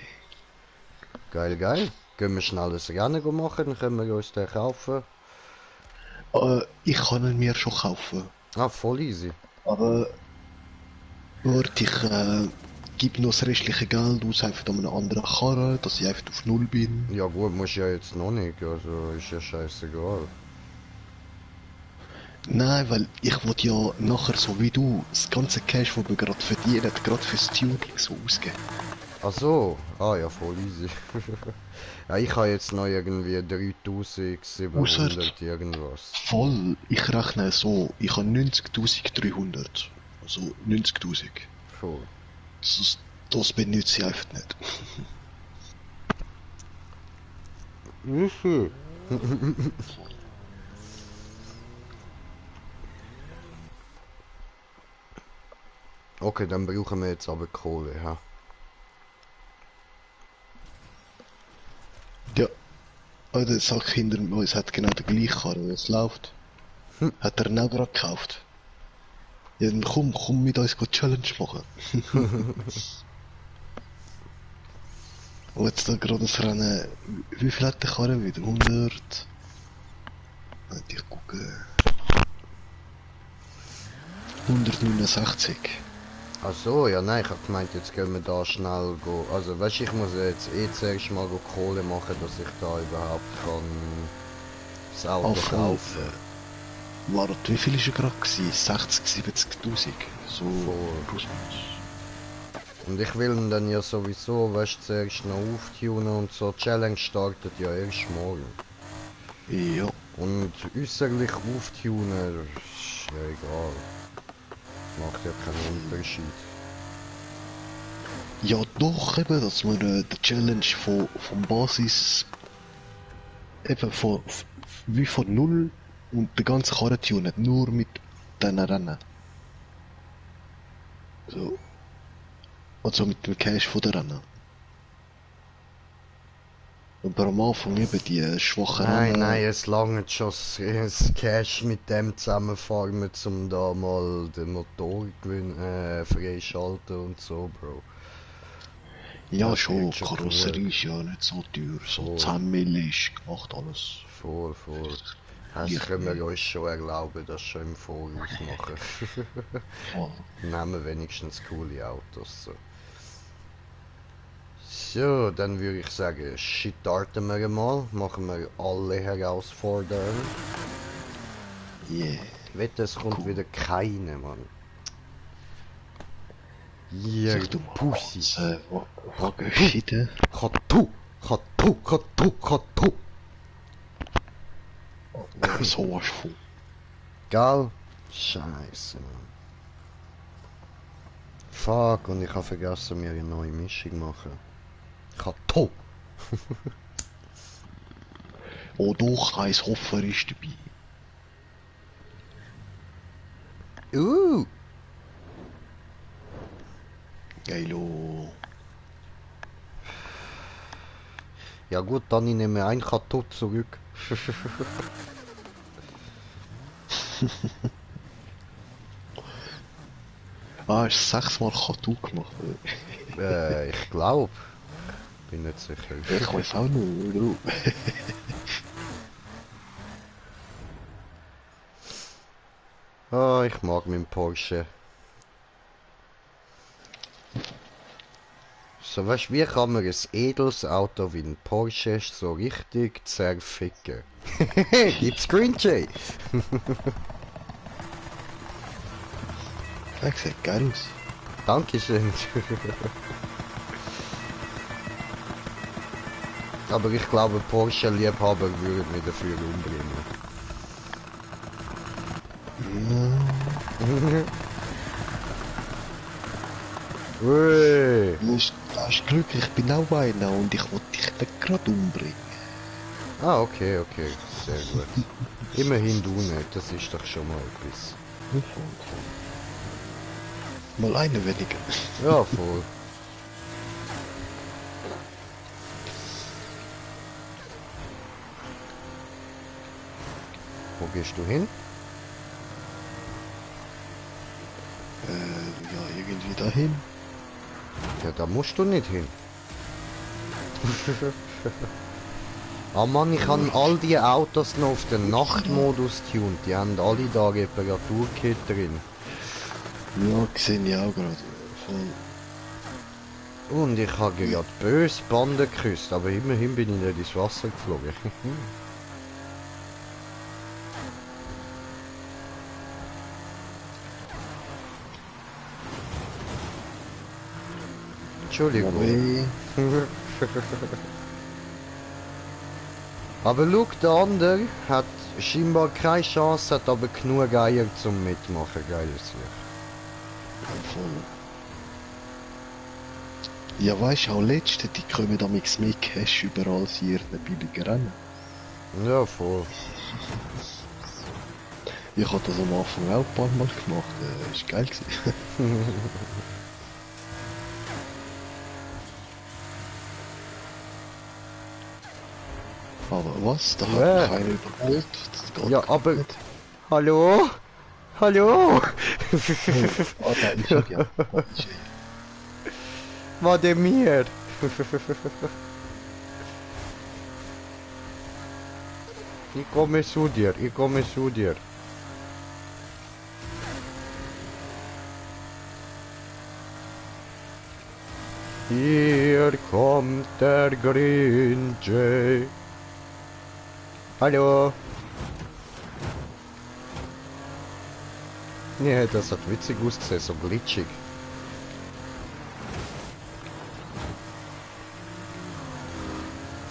Geil, geil. Gehen wir schnell ein Rennen machen, dann können wir uns den kaufen. Ich kann ihn mir schon kaufen. Ah, voll easy. Aber warte, ich gebe noch das restliche Geld aus einfach an einen anderen Karren, dass ich einfach auf Null bin. Ja gut, muss ja jetzt noch nicht, also ist ja scheißegal. Nein, weil ich will ja nachher so wie du das ganze Cash, das wir gerade verdienen, gerade fürs Tuning so ausgeben. Ach so, ah ja, voll easy. Ja, ich habe jetzt noch irgendwie 3700 irgendwas. Voll, ich rechne so, ich habe 90.300. Also 90.000. Voll. Das benutze ich einfach nicht. Mhm. Okay, dann brauchen wir jetzt aber Kohle, ha? Ja, der Sack hinter uns hat genau den gleichen Karren, wie es läuft. Hat er ihn auch gerade gekauft. Ja, dann komm mit uns Challenge machen. Und jetzt da gerade das Rennen, wie viel hat der Karren wieder? 100? Ich gucke. 169. Ach so, ja nein, ich hab gemeint, jetzt können wir da schnell go. Also weißt du, ich muss jetzt zuerst mal go Kohle machen, dass ich da überhaupt kann das Auto kaufen. Warte, wie viel ist er gerade gewesen? 60, 70.000? So plus minus. Und ich will ihn dann ja sowieso, weißt du, zuerst noch auftunen und so. Die Challenge startet ja erst morgen. Ja. Und äußerlich auftunen, ist ja egal. Macht ja keinen Unterschied. Ja doch, eben, dass wir die Challenge von Basis eben wie von null und die ganze Karre tunen, nur mit diesen Rennen. So. Also mit dem Cash von der Rennen. Aber am Anfang eben die schwachen Rennen. Nein, es langt schon das Cash mit dem zusammenfahren, um da mal den Motor freischalten und so, Bro. Ja, das schon, schon Karosserie ist ja nicht so teuer. So 10 Mille ist gemacht alles. Voll. Das können wir uns schon erlauben, das schon im Voraus machen. Voll. Nehmen wenigstens coole Autos. So, dann würde ich sagen, starten wir mal, machen wir alle Herausforderungen. Yeah. Wette, es kommt wieder keine, Mann. Hier, Sag du mal, Pussy. was geschieht? Katu. So was von. Geil? Scheiße, Mann. Fuck, und ich habe vergessen, mir eine neue Mischung machen. Katu. Oh doch, Eis Hoffer ist dabei. Geilo. Ja gut, dann ich nehme ein Katu zurück. Ist 6-mal Katu gemacht. Ich glaube. Bin nicht sicher. Ich weiß auch nicht, du. Ah, ich mag meinen Porsche. So, weißt du, wie kann man ein edles Auto wie ein Porsche so richtig zerficken? Gibt's Green Jay? Das sieht geil aus. Dankeschön. Aber ich glaube, Porsche-Liebhaber würden mich dafür umbringen. Ui. Du hast Glück, ich bin auch einer und ich wollte dich nicht gerade umbringen. Ah, okay, sehr gut. Immerhin du nicht, das ist doch schon mal etwas. Mal eine weniger. Ja, voll. Wo gehst du hin? Ja, irgendwie dahin. Ja, da musst du nicht hin. Ah Mann, ich habe all die Autos noch auf den Nachtmodus tuned. Die haben alle da Reparaturkit drin. Ja, sehe ich auch gerade. Voll. Und ich habe gerade böse Bande geküsst, aber immerhin bin ich nicht ins Wasser geflogen. Entschuldigung. Aber schau, der andere hat scheinbar keine Chance, hat aber genug Eier zum Mitmachen, geiles Lied. Voll. Ja, weißt du, auch letzte, die kommen damit mit Cash überall in ihren billigen Rennen. Ja, voll. Ich habe das am Anfang auch ein paar Mal gemacht. Ist geil gewesen. Aber was? Da Ja. hat mich einer überholt. Das geht Ja, aber... nicht. Hallo? Hallo? Ah, da ist er ja. Warte mir. Ich komme zu dir, ich komme zu dir. Hier kommt der Grinje. Hallo. Nee, das hat witzig ausgesehen, so glitschig.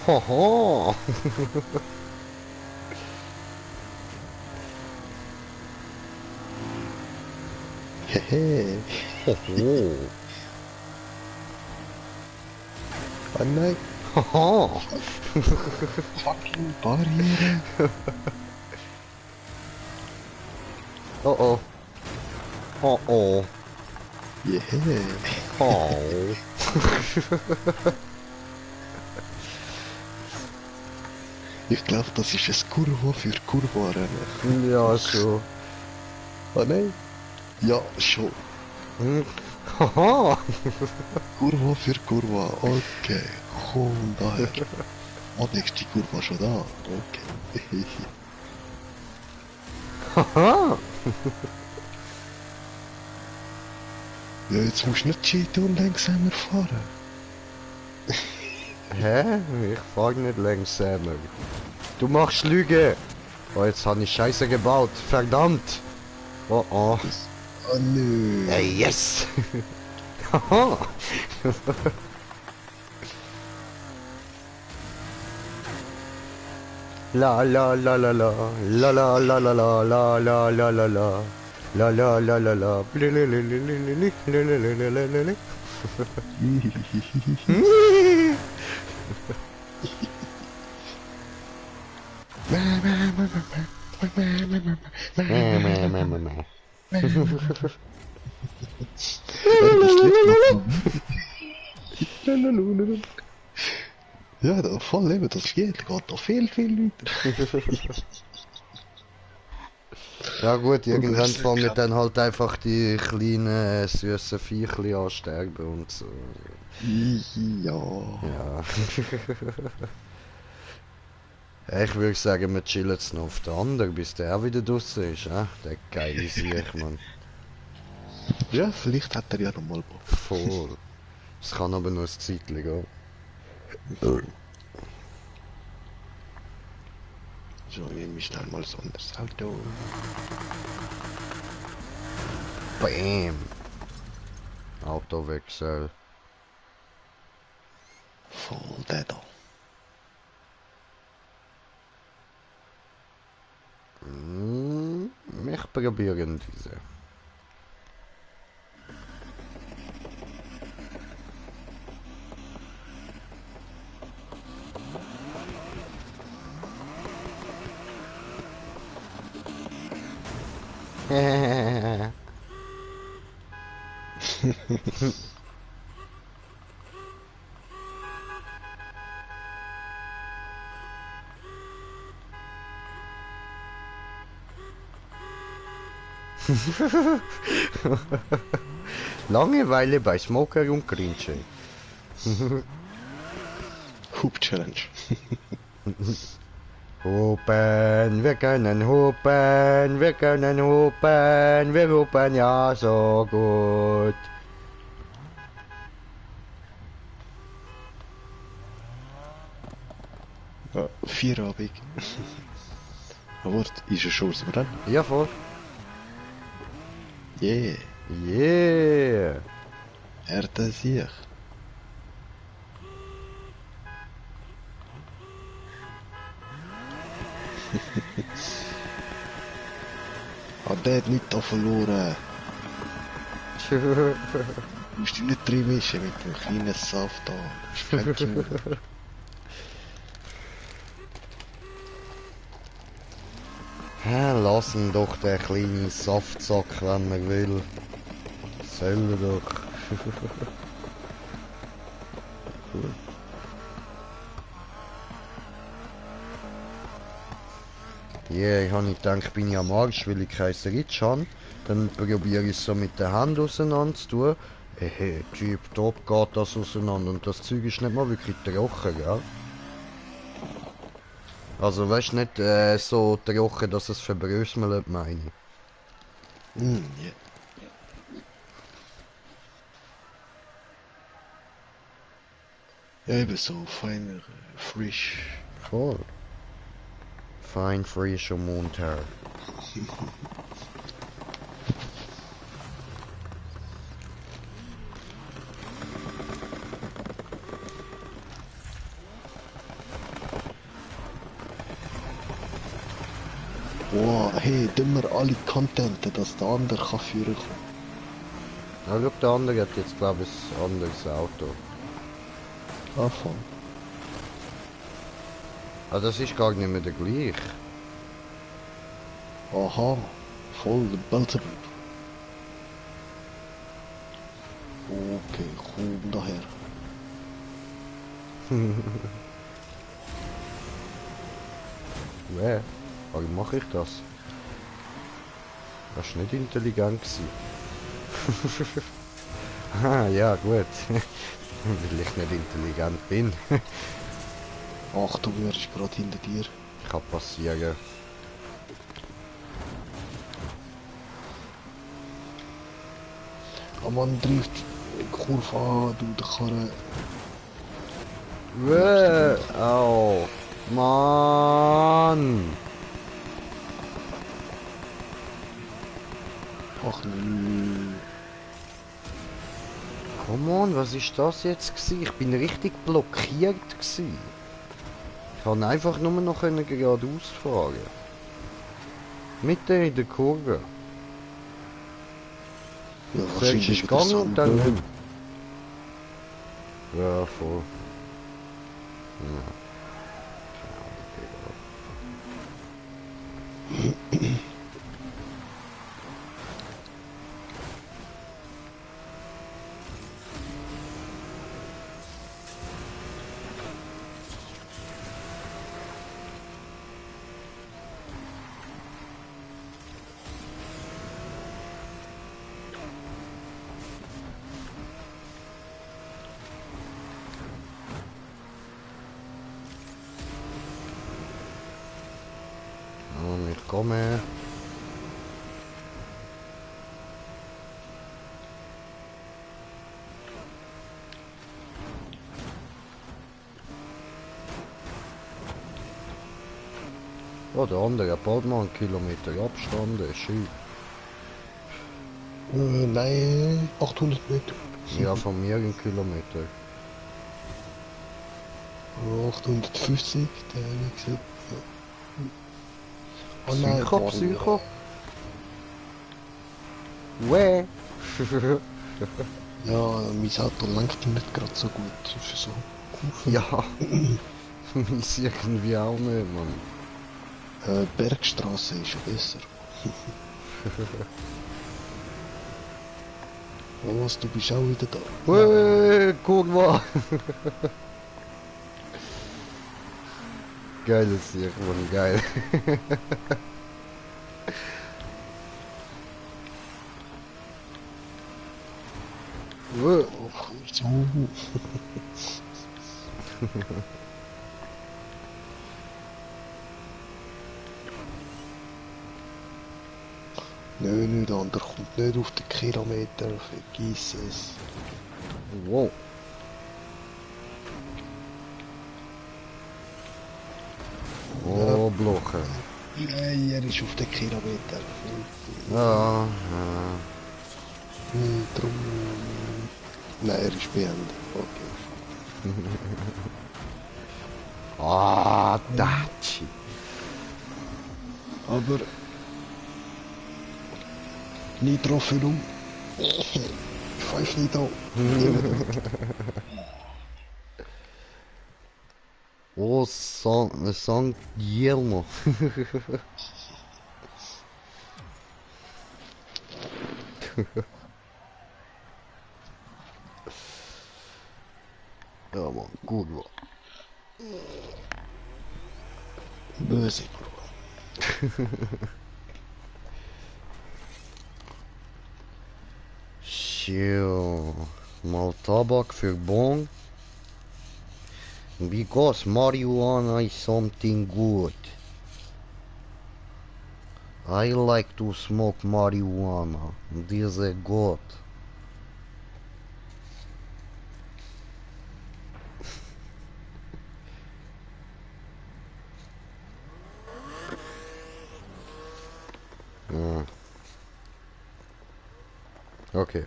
Hoho. Hehe. Hoho. Ah nein. Hoho. Fucking Barriere. Oh oh. Oh oh. Yeah. Oh. Ich glaube, das ist ein Kurva für Kurva-Rennen. Ja, so. Ah nein. Ja, schon. Hm. Haha. Kurva für Kurva. Okay. Komm daher. Oh, nächste Kurva schon da. Okay. Haha. Ja, jetzt musst du nicht cheaten und langsamer fahren. Hä? Ich fahr nicht langsamer. Du machst Lüge. Oh, jetzt habe ich Scheiße gebaut. Verdammt. Oh oh. Oh nö. Hey, yes. Haha. La la la la la la la la la la la la la la la la la la la la Ja, da voll eben, das geht noch viel weiter. Ja gut, irgendwann das fangen klappt. dann halt einfach die kleinen süßen Viechli an sterben und so. Ja. Ja. Ich würde sagen, wir chillen jetzt noch auf den anderen, bis der auch wieder draussen ist, der geile Sieg, Mann. Ja, vielleicht hat er ja noch mal Bock. Voll. Es kann aber nur ein Zeitchen gehen. So, nehme ich schnell mal so ein anderes Auto. Bam! Autowechsel. Voll der da. Ich probieren diese. Langeweile bei Smoker und Grinchen. Hoop Challenge. Hupen, wir können hupen, wir können hupen, wir hupen ja so gut. Ja, Feierabend. Aber ist er schon aus dem Rennen? Ja, voll. Yeah, Yeah. er das sich. Der hat nichts da verloren. Du musst dich nicht drin mischen mit dem kleinen Saft da. Das ist kein Tür. Lass ihn doch, der kleine Saftsack, wenn er will. Soll er doch. Yeah, ich habe gedacht, bin ich am Arsch, weil ich kein Ritsch habe. Dann probiere ich es so mit der Hand auseinander zu tun. Hey, Typ, top geht das auseinander und das Zeug ist nicht mal wirklich trocken, gell? Also weißt nicht so trocken, dass es verbröselt, meine ich. Yeah. Ja, eben so feiner, frisch. Voll. Fein, frisch und munter. Wow, hey, tun wir alle Contenten, dass der andere kann führen kommen. Ja, schau, der andere hat jetzt, glaube ich, ein anderes Auto. Anfang. Ah, das ist gar nicht mehr der gleiche. Aha, voll der Belzebub. Okay, komm daher. Warum mache ich das? Das war nicht intelligent. Ah, ja, gut. Weil ich nicht intelligent bin. Achtung, er ist gerade hinter dir. Kann passieren. Oh Mann, trifft Kurve an, du, der Karre. Au. Mann. Ach nö. Come on, was ist das jetzt gewesen? Ich bin richtig blockiert gewesen. Ich konnte einfach nur noch geradeaus fahren. Mitten in der Kurve. Ja, Zuerst ist wieder gegangen so und dann blöd. nicht. Ja, voll. Ja. Und ich komme. Oh, der andere hat bald mal einen Kilometer Abstand, ist schön. Nein, 800 Meter. Ja, von mir einen Kilometer. 850, der habe ich gesagt. Oh nein, Psycho, boah, Psycho. Wäh. Ja, mein Auto lenkt nicht gerade so gut für so Kurven. Ja. Ist irgendwie auch nicht, Mann. Bergstraße ist ja besser. Was, du bist auch wieder da? Kurwa! Geiles Sieg, Mann, geil. Ach, so. Nö, nicht an, der kommt nicht auf den Kilometer, vergiss es. Wow. Oh, Blochen. Nein, er ist auf den Kilometer. Ja, Drum. Nein, er ist beendet. Okay. Ah, Daci. Aber. Nicht drauf herum. Pfeif nicht an. Oh, San Guillermo. Ja, Mann, gut war. Böse, Bro. Chill. Mal Tabak für Bon. Because marijuana is something good. I like to smoke marijuana. This is good. Ja. Okay.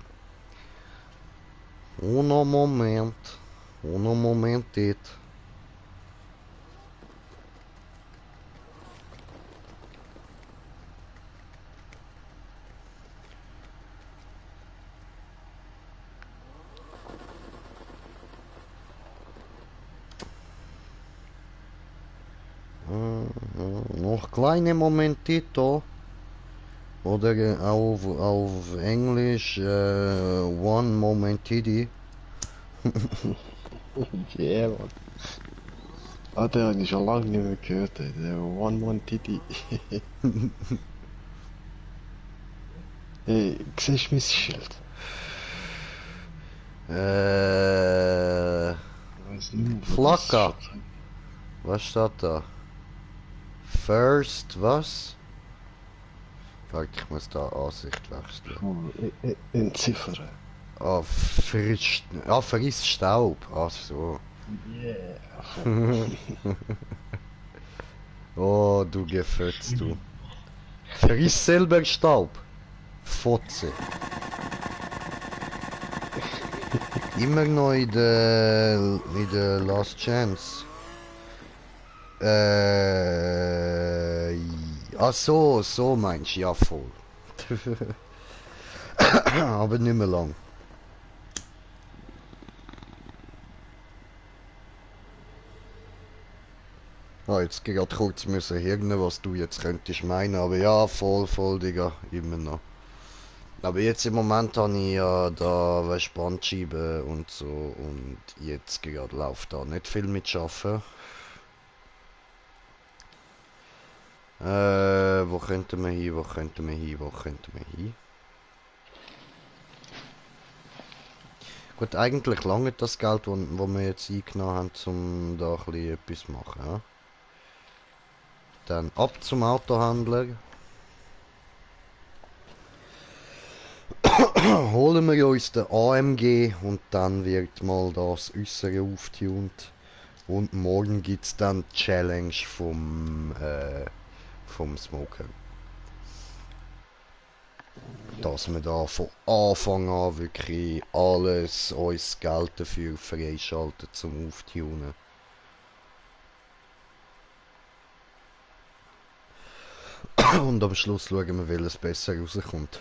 Uno moment. Uno momentit. Noch kleine Momentito. Oder auf Englisch one momentiti. Yeah, man. Ah, den habe ich schon lange nicht mehr gehört. Der One-One-Titty. Hey, siehst du mein Schild? Ich weiß nicht mehr, wo das Flagge. steht. Was steht da? First, was? Fuck, ich muss da Ansicht wechseln. Oh, entziffern. Ah, frisch. Ah, frisst Staub. Ach so. Yeah. Oh, du Gefötz, du. Friss selber Staub. Fotze. Immer noch in der Last Chance. Ach so, so meinst du, ja voll. Aber nicht mehr lang. Ah, jetzt gerade kurz müssen hirnen, was du jetzt könntest meinen, aber ja, voll, Digga, immer noch. Aber jetzt im Moment habe ich ja da weißt, Bandscheiben und so und jetzt gerade läuft da nicht viel mit Schaffen. Wo könnten wir hin, wo könnten wir hin, wo könnten wir hin? Gut, eigentlich lange das Geld, wo wir jetzt eingenommen haben, um da ein bisschen etwas zu machen. Ja? Dann ab zum Autohändler. Holen wir uns den AMG und dann wird mal das Äußere aufgetunt. Und morgen gibt es dann die Challenge vom Smoker. Dass wir da von Anfang an wirklich alles, uns Geld dafür freischalten zum Auftunen. Und am Schluss schauen wir, welches besser rauskommt.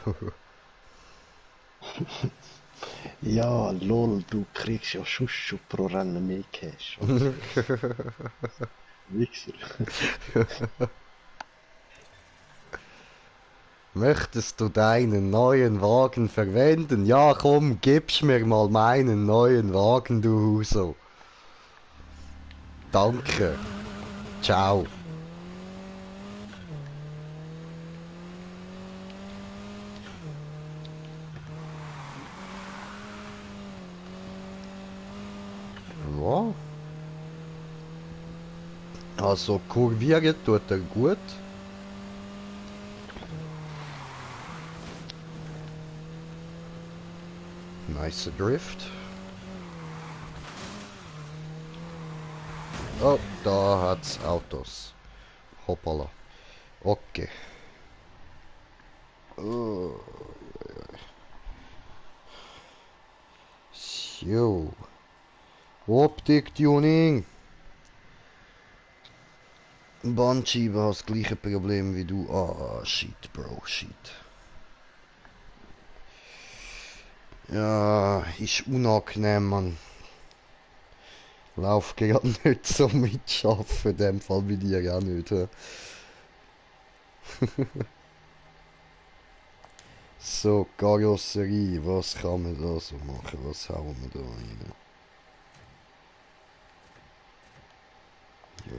Ja, lol, du kriegst ja schon pro Rennen mehr Cash. Wichser. Möchtest du deinen neuen Wagen verwenden? Ja, komm, gib's mir mal meinen neuen Wagen, du Huso. Danke. Ciao. Ja. Also kurvieren tut er gut. Nice Drift. Oh, da hat's Autos. Hoppala. Okay. Oh, so. Optik-Tuning. Bandscheibe hat das gleiche Problem wie du. Ah, shit, Bro, shit. Ja, ist unangenehm, man. Lauf gerade nicht so mitschaffen, in dem Fall bei dir auch nicht. Hä? So, Karosserie, was kann man da so machen? Was hauen wir da rein? Ja,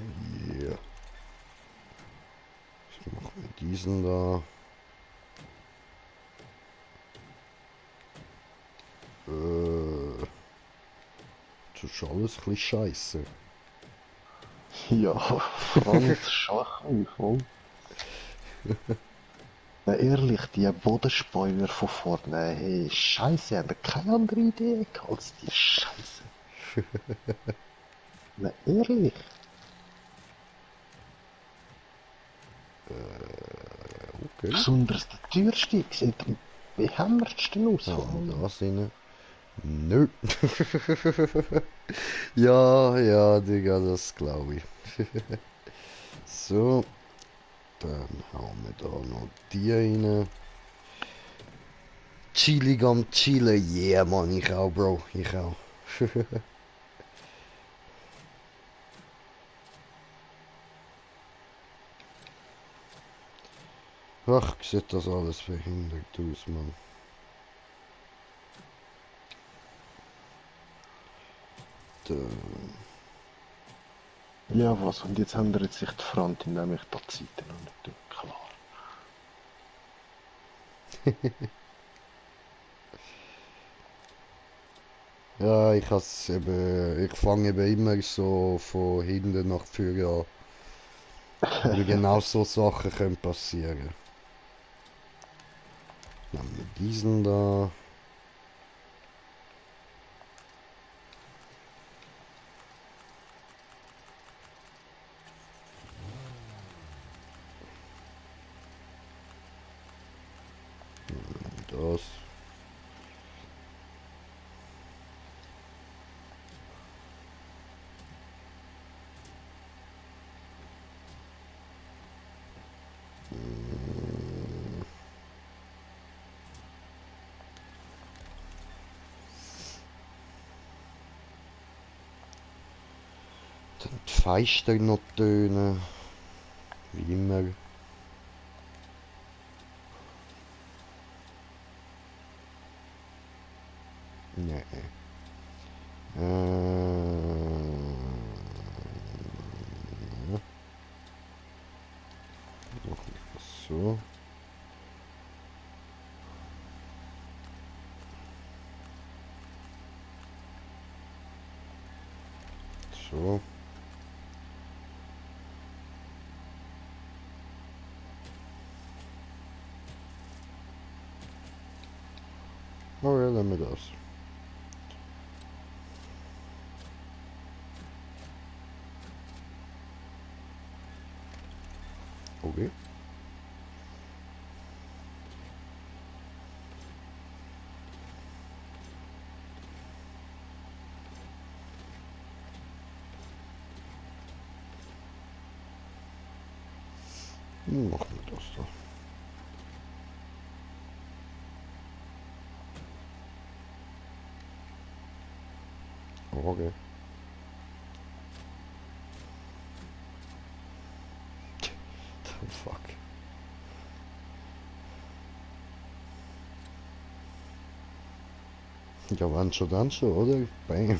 hier. Was machen wir diesen da? Das ist alles ein bisschen scheiße. Ja, Franz Schachhäufel. Na ehrlich, die Bodenspoiler von vorne, hey, Scheiße, haben keine andere Idee gehabt als die Scheiße. Na ehrlich. Okay. Besonders der Türstieg sieht am behämmertsten aus. Haben wir das rein? Nö. Ja, ja, Digga, das glaube ich. So, dann hauen wir da noch die rein. Chili am Chile, yeah, Mann, ich auch, Bro, ich auch. Ach, sieht das alles verhindert aus, Mann. Da. Ja, was? Und jetzt ändert sich die Front, indem ich da die Seiten noch nicht klar. Ja, ich fange eben immer so von hinten nach vorne an. Weil genau so Sachen können passieren. Nehmen wir diesen da. Das. Dann die Feister noch tönen. Wie immer. Nee. Machen wir das so. So. Oh ja, dann wir das. Okay. Machen wir das da. Okay. Fuck. Ja, wann schon, dann schon, oder? Bam.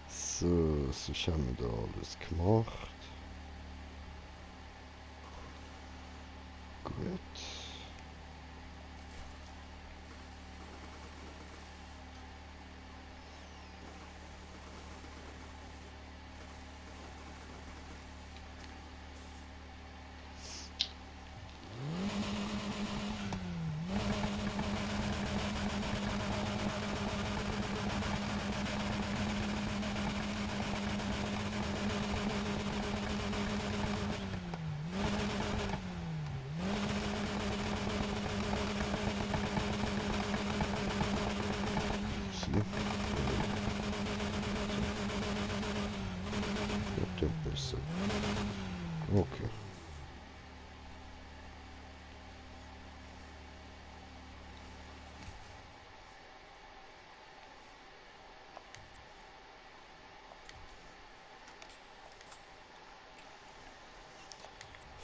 So, sonst haben wir da alles gemacht. Gut. Hier. Wird ja besser. Okay.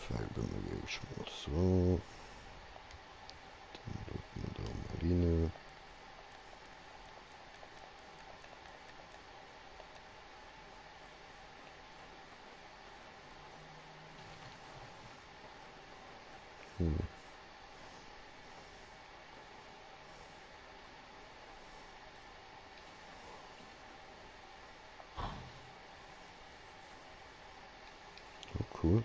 Färben wir erstmal so. Dann tut man da mal rein. Hm. Oh, cool.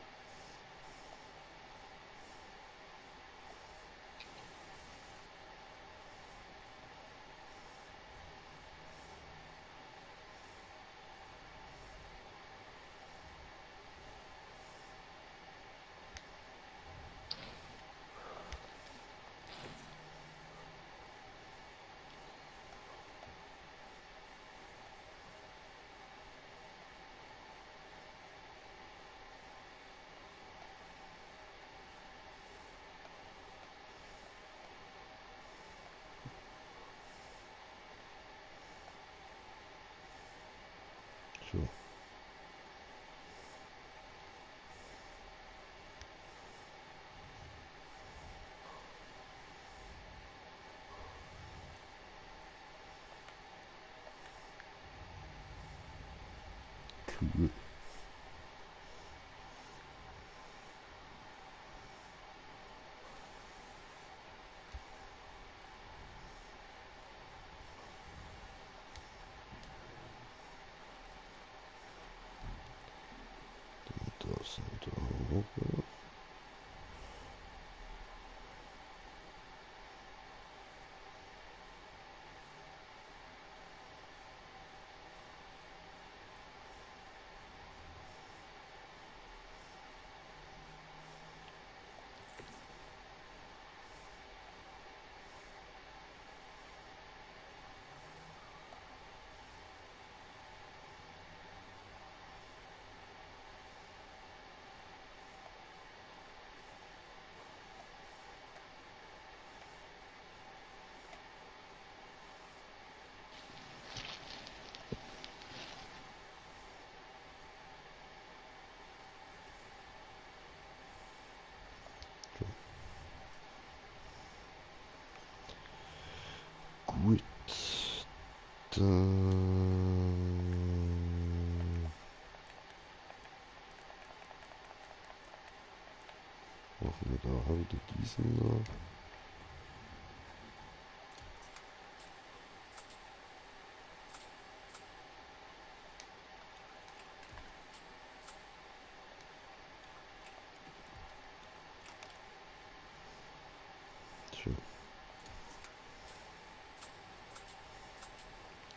So. Cool. Das und da oben. Gut. Dann machen wir da auch wieder diesen da. So.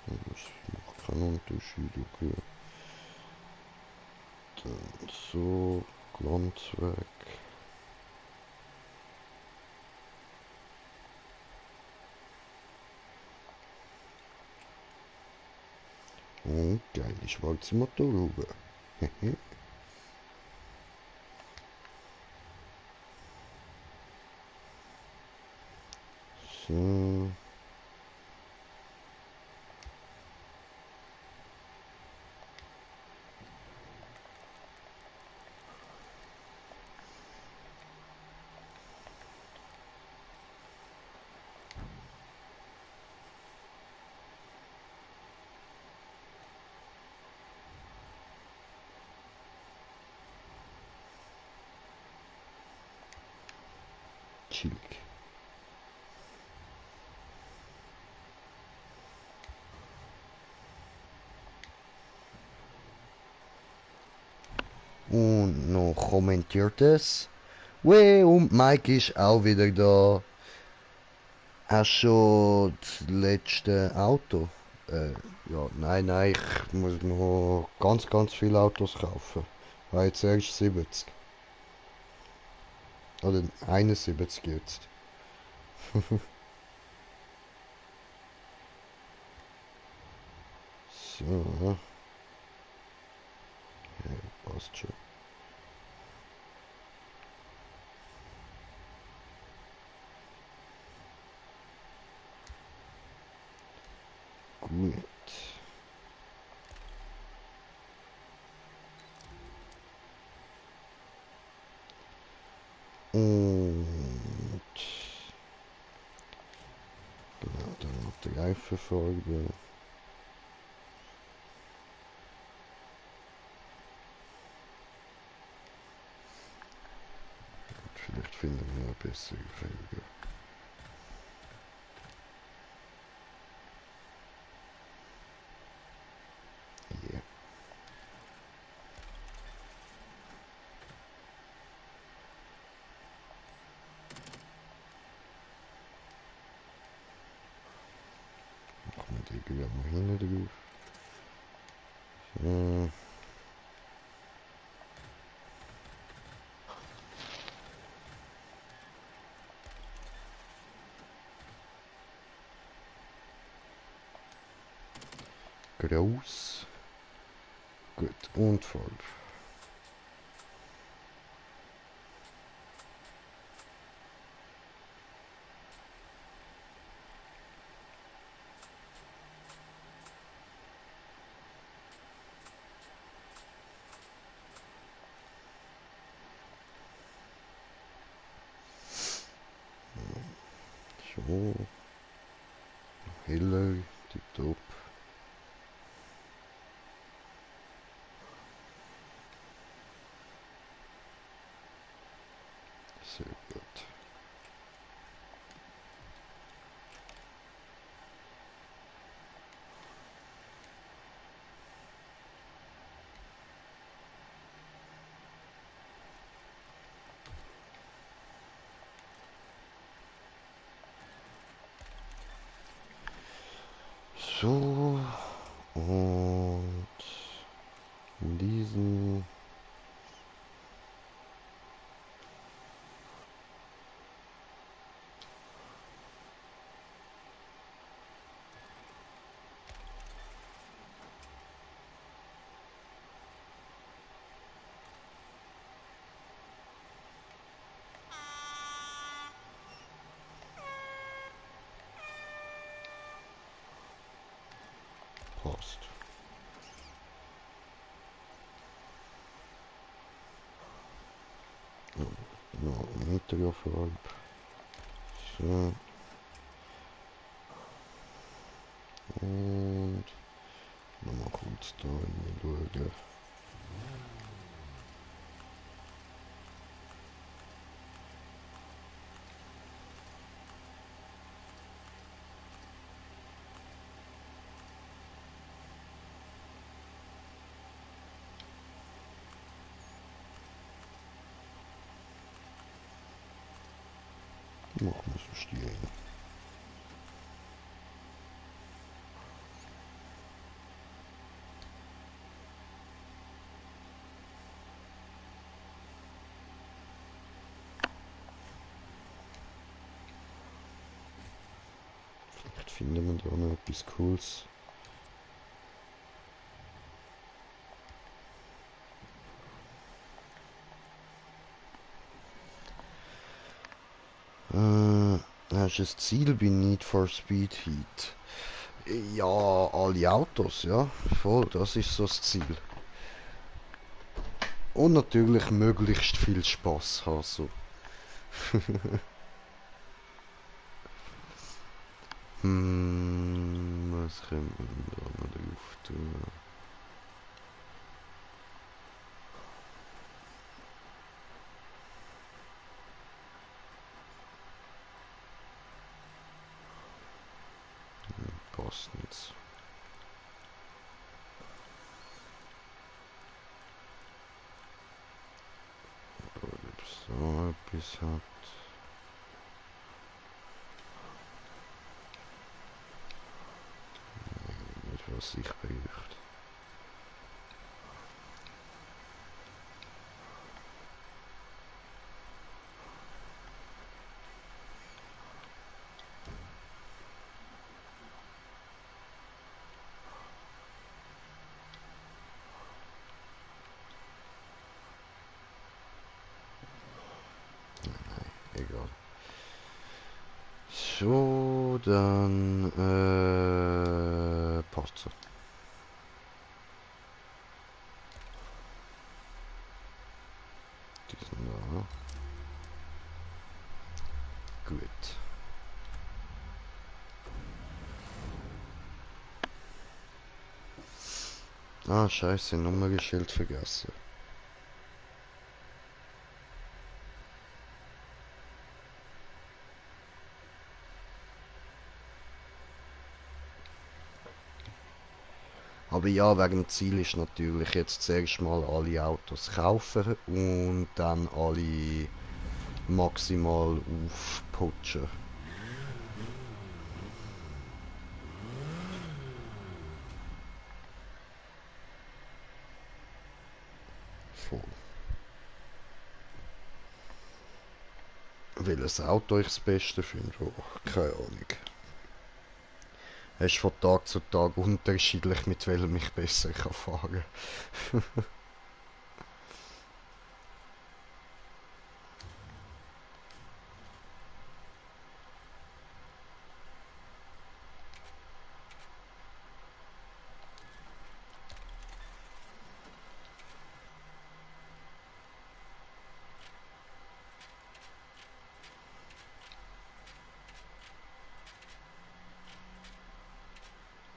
Das macht keinen Unterschied, okay. Dann so, Glanz weg. Und geile schwarze Motorhaube. So. chillig. Und noch kommentiert es. Weh, und Mike ist auch wieder da. Hast du schon das letzte Auto? Ja, nein, ich muss noch ganz viele Autos kaufen. Ich habe jetzt erst 70. Oder 71 jetzt. So, ja, passt schon. Gut. Und genau, dann noch die Reifenfolge. Vielleicht finden wir eine bessere Folge. Yeah. Machen wir die wieder mal hinten drauf. So. Groß. Gut, und voll. So. Heller, tipptopp. Sehr gut. So. Und diesen. Passt. Noch ein Meter für halb. So. Und nochmal kurz da schauen. Machen wir so stehen. Vielleicht finden wir da noch etwas Cooles. Hast du ein Ziel bei Need for Speed Heat? Ja, alle Autos, ja. Voll, das ist so das Ziel. Und natürlich möglichst viel Spaß haben. So. Was können wir da noch drauf tun? da etwas hat. Nicht was ich bräuchte. Egal. So, dann passt so. Die sind da. Gut. Ah, scheiße, Nummernschild vergessen. Aber ja, wegen dem Ziel ist natürlich jetzt zuerst mal alle Autos kaufen und dann alle maximal aufputschen. Voll. Welches Auto ich das Beste finde? Oh, keine Ahnung. Es ist von Tag zu Tag unterschiedlich, mit welchem ich besser kann fahren kann.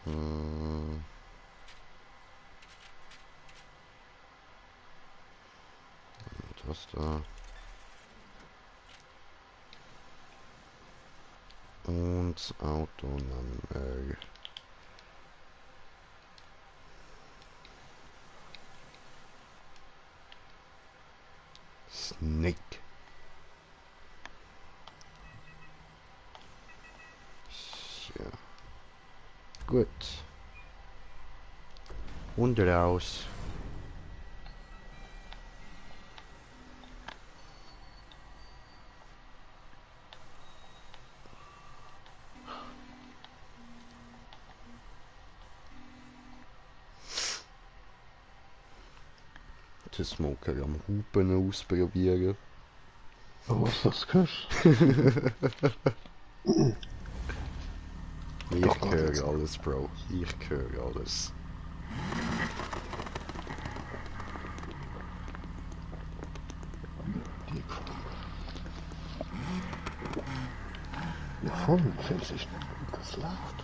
Hm. Das da. Und das Auto nehmen wir. Snake. Ja. Gut. Und raus. Den Smoker am Hupen ausprobieren. Was das gehört? Ich höre alles, Bro. Ich höre alles. Ja, voll, fällt sich das läuft.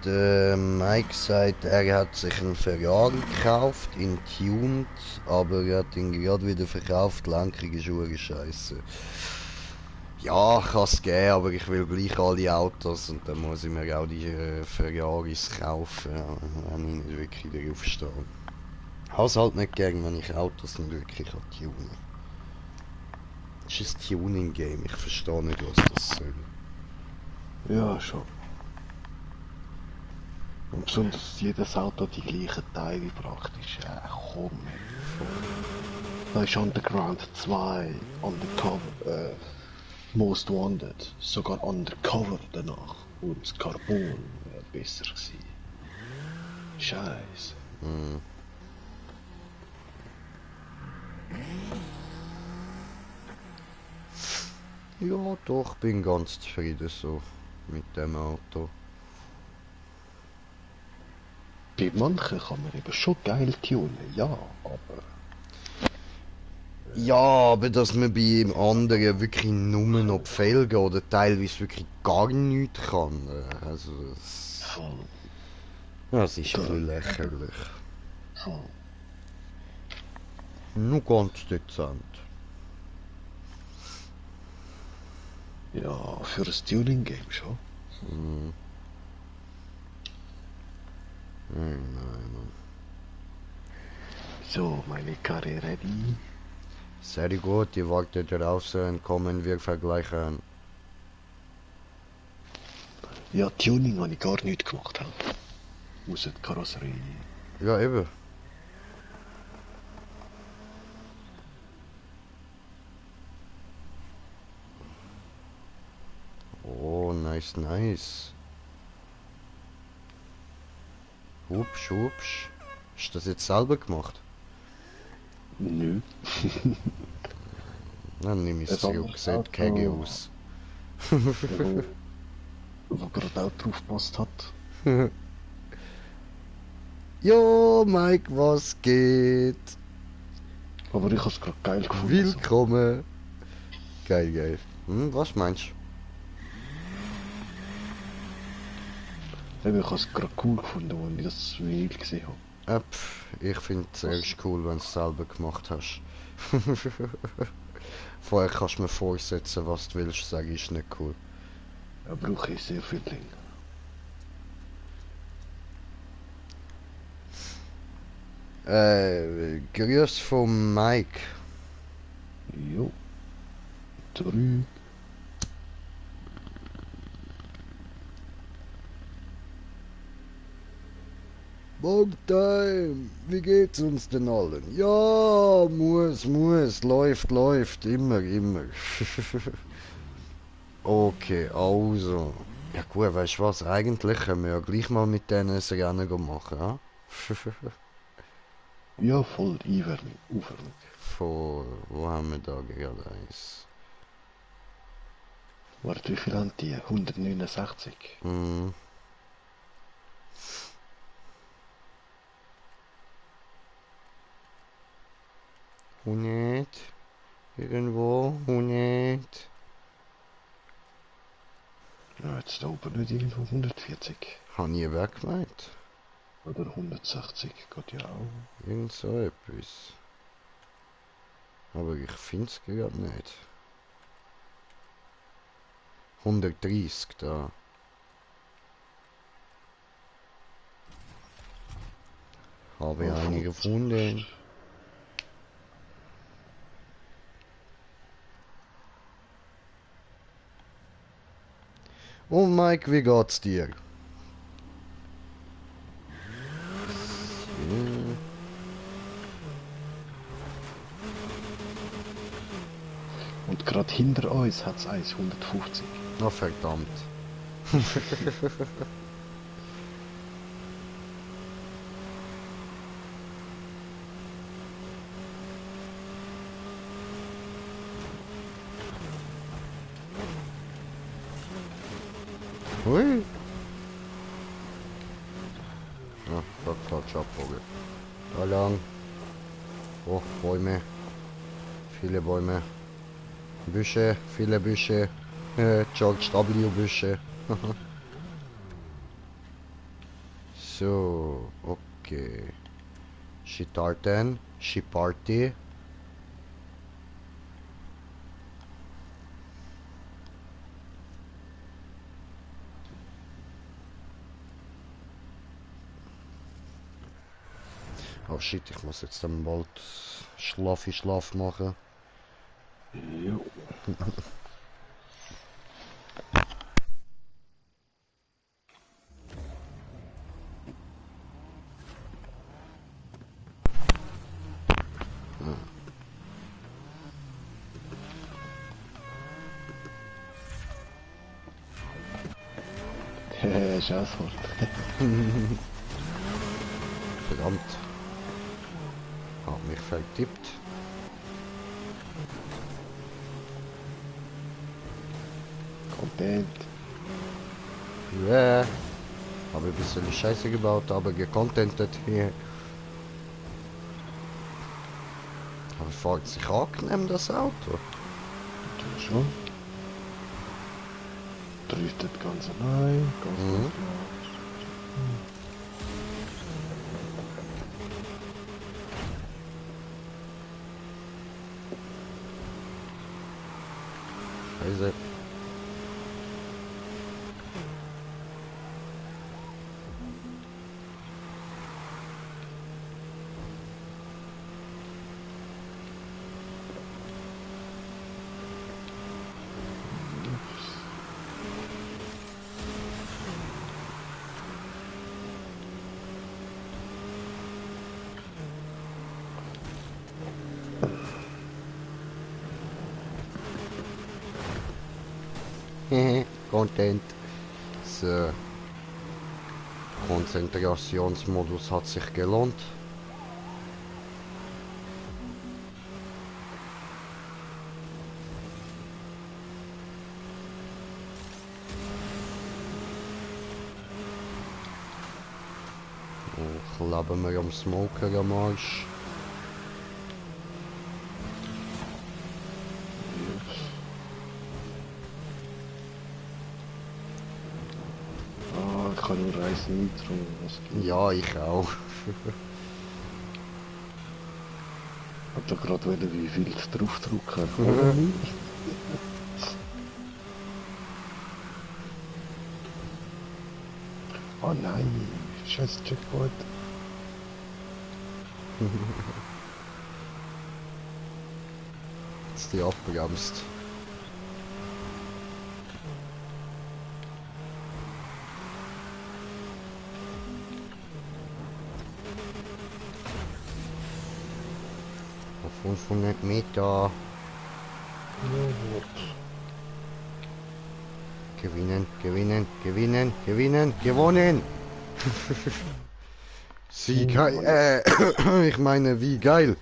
Der Mike sagt, er hat sich einen Ferrari gekauft, in tuned, aber er hat ihn gerade wieder verkauft. Lenkung ist scheiße. Ja, kann es geben, aber ich will gleich alle Autos und dann muss ich mir auch die Ferraris kaufen, ja, wenn ich nicht wirklich darauf stehe. Ich habe es halt nicht gern, wenn ich Autos nicht wirklich tunen. Es ist ein Tuning-Game, ich verstehe nicht, was das soll. Ja, schon. Und besonders jedes Auto die gleichen Teile praktisch. Komm. Da ist Underground 2, Undercover, Most Wanted, sogar Undercover danach. Und das Carbon wäre besser gewesen. Scheiße. Mm. Ja, doch, bin ganz zufrieden so mit dem Auto. Bei manchen kann man eben schon geil tunen, ja, aber... Ja, aber dass man bei dem anderen wirklich nur noch die Felgen oder teilweise wirklich gar nichts kann. Also das ist ein bisschen lächerlich. Nur ganz dezent. Ja, für ein Tuning-Game schon. Mm. Nein, Mann. So, meine Karre ready. Sehr gut, die wartet draußen, kommen wir vergleichen. Ja, Tuning habe ich gar nicht gemacht. Außer die Karosserie. Ja, eben. Oh, nice, nice. Hupsch, hupsch. Hast du das jetzt selber gemacht? Nö. Dann nehme ich es Ein zurück, anderes sieht kege Auto, aus. wo gerade auch drauf gepasst hat. Jo, Mike, was geht? Aber ich habe es gerade geil gefunden. So. Willkommen. Geil, geil. Was meinst Eben, ich habe es gerade cool gefunden, als ich das Vinyl gesehen habe. du? Ich finde es Was? erst cool, wenn du es selber gemacht hast. Vorher kannst du mir vorsetzen, was du willst, sage ich, ist nicht cool. Da brauche ich sehr viel länger. Grüß vom Mike. Jo. 3. Long time, wie geht's uns denn allen? Ja, muss, läuft, immer, immer. Okay, also. Ja gut, weißt du was, eigentlich können wir ja gleich mal mit denen ein Rennen machen, ja? Ja, voll Einwärmung, Aufwärmung. Wo haben wir da gerade eins? Warte, wie viel haben die? 169. Hm, Hundert. Irgendwo, Hundert. Ja, jetzt da oben nicht irgendwo 140. Hab nie wer gemeint. Oder 160, geht ja auch. Irgend so etwas. Aber ich find's gerade nicht. 130 da. Habe Oh, eine voll. gefunden. Und Mike, wie geht's dir? So. Und gerade hinter uns hat es eins 150. Oh verdammt. Hui. Ja, da falsch abbogen. Da lang. Oh, Bäume. Viele Bäume. Büsche, viele Büsche. George W. Büsche. So, okay. Shitarten, Shiparty. Oh shit, ich muss jetzt dann bald Schlaf machen. Jo. Scheißwort. Verdammt. Hab mich vertippt. Content. Yeah. Habe ein bisschen Scheiße gebaut, aber gecontentet hier. Aber fährt sich angenehm das Auto. Du schon. Driftet ganz allein. Ganz, Mhm. ganz Scheiße. Content. So. Konzentrationsmodus hat sich gelohnt. Klappen wir am Smoker am Arsch. Ah, ich kann nur Reis Nitro, was geht? Ja, ich auch. Ich hab da gerade wollen, wie viel draufdrücken. Oh nein, scheiß Checkpoint. Jetzt die abbremst. Auf 500 Meter. Gewinnen, gewinnen, gewinnen, gewinnen, gewonnen! Sie geil, ich meine, wie geil!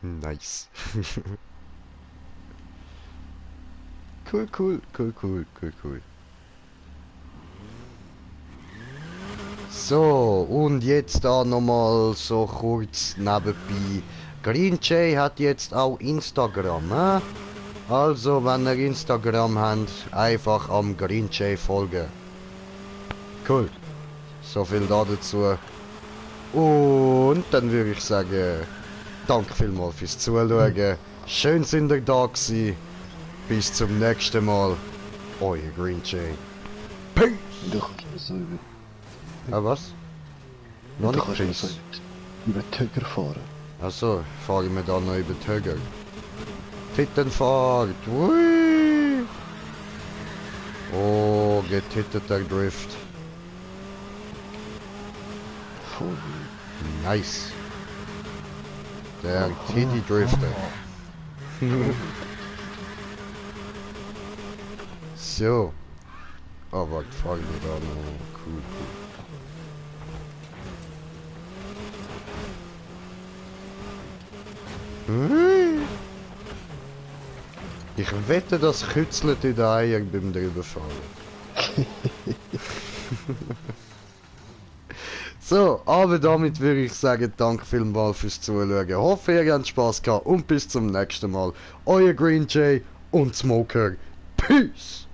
Nice. Cool, cool, cool, cool, cool, cool. So, und jetzt da nochmal so kurz nebenbei. Green Jay hat jetzt auch Instagram, Also, wenn ihr Instagram habt, einfach am Green Jay folgen. Cool. So viel da dazu. Und dann würde ich sagen, danke vielmals fürs Zuschauen. Schön sind ihr da gewesen. Bis zum nächsten Mal. Euer Green Jay. Peace! Du kannst mir so Was? Noch du nicht kannst mir so Peace. über die Töger fahren. Achso, fahren wir da noch über die Höhe. Tittenfahrt! Ui! Oh, getitteter Drift. Voll. Nice. Der Titty Drifter. So. Oh, warte, fahren wir da noch. Cool, cool. Ui! Ich wette, das kützelt in den Eiern beim drüberfahren. So, aber damit würde ich sagen, danke vielmals fürs Zuschauen. Hoffe, ihr habt Spaß gehabt und bis zum nächsten Mal. Euer Green Jay und Smoker. Peace!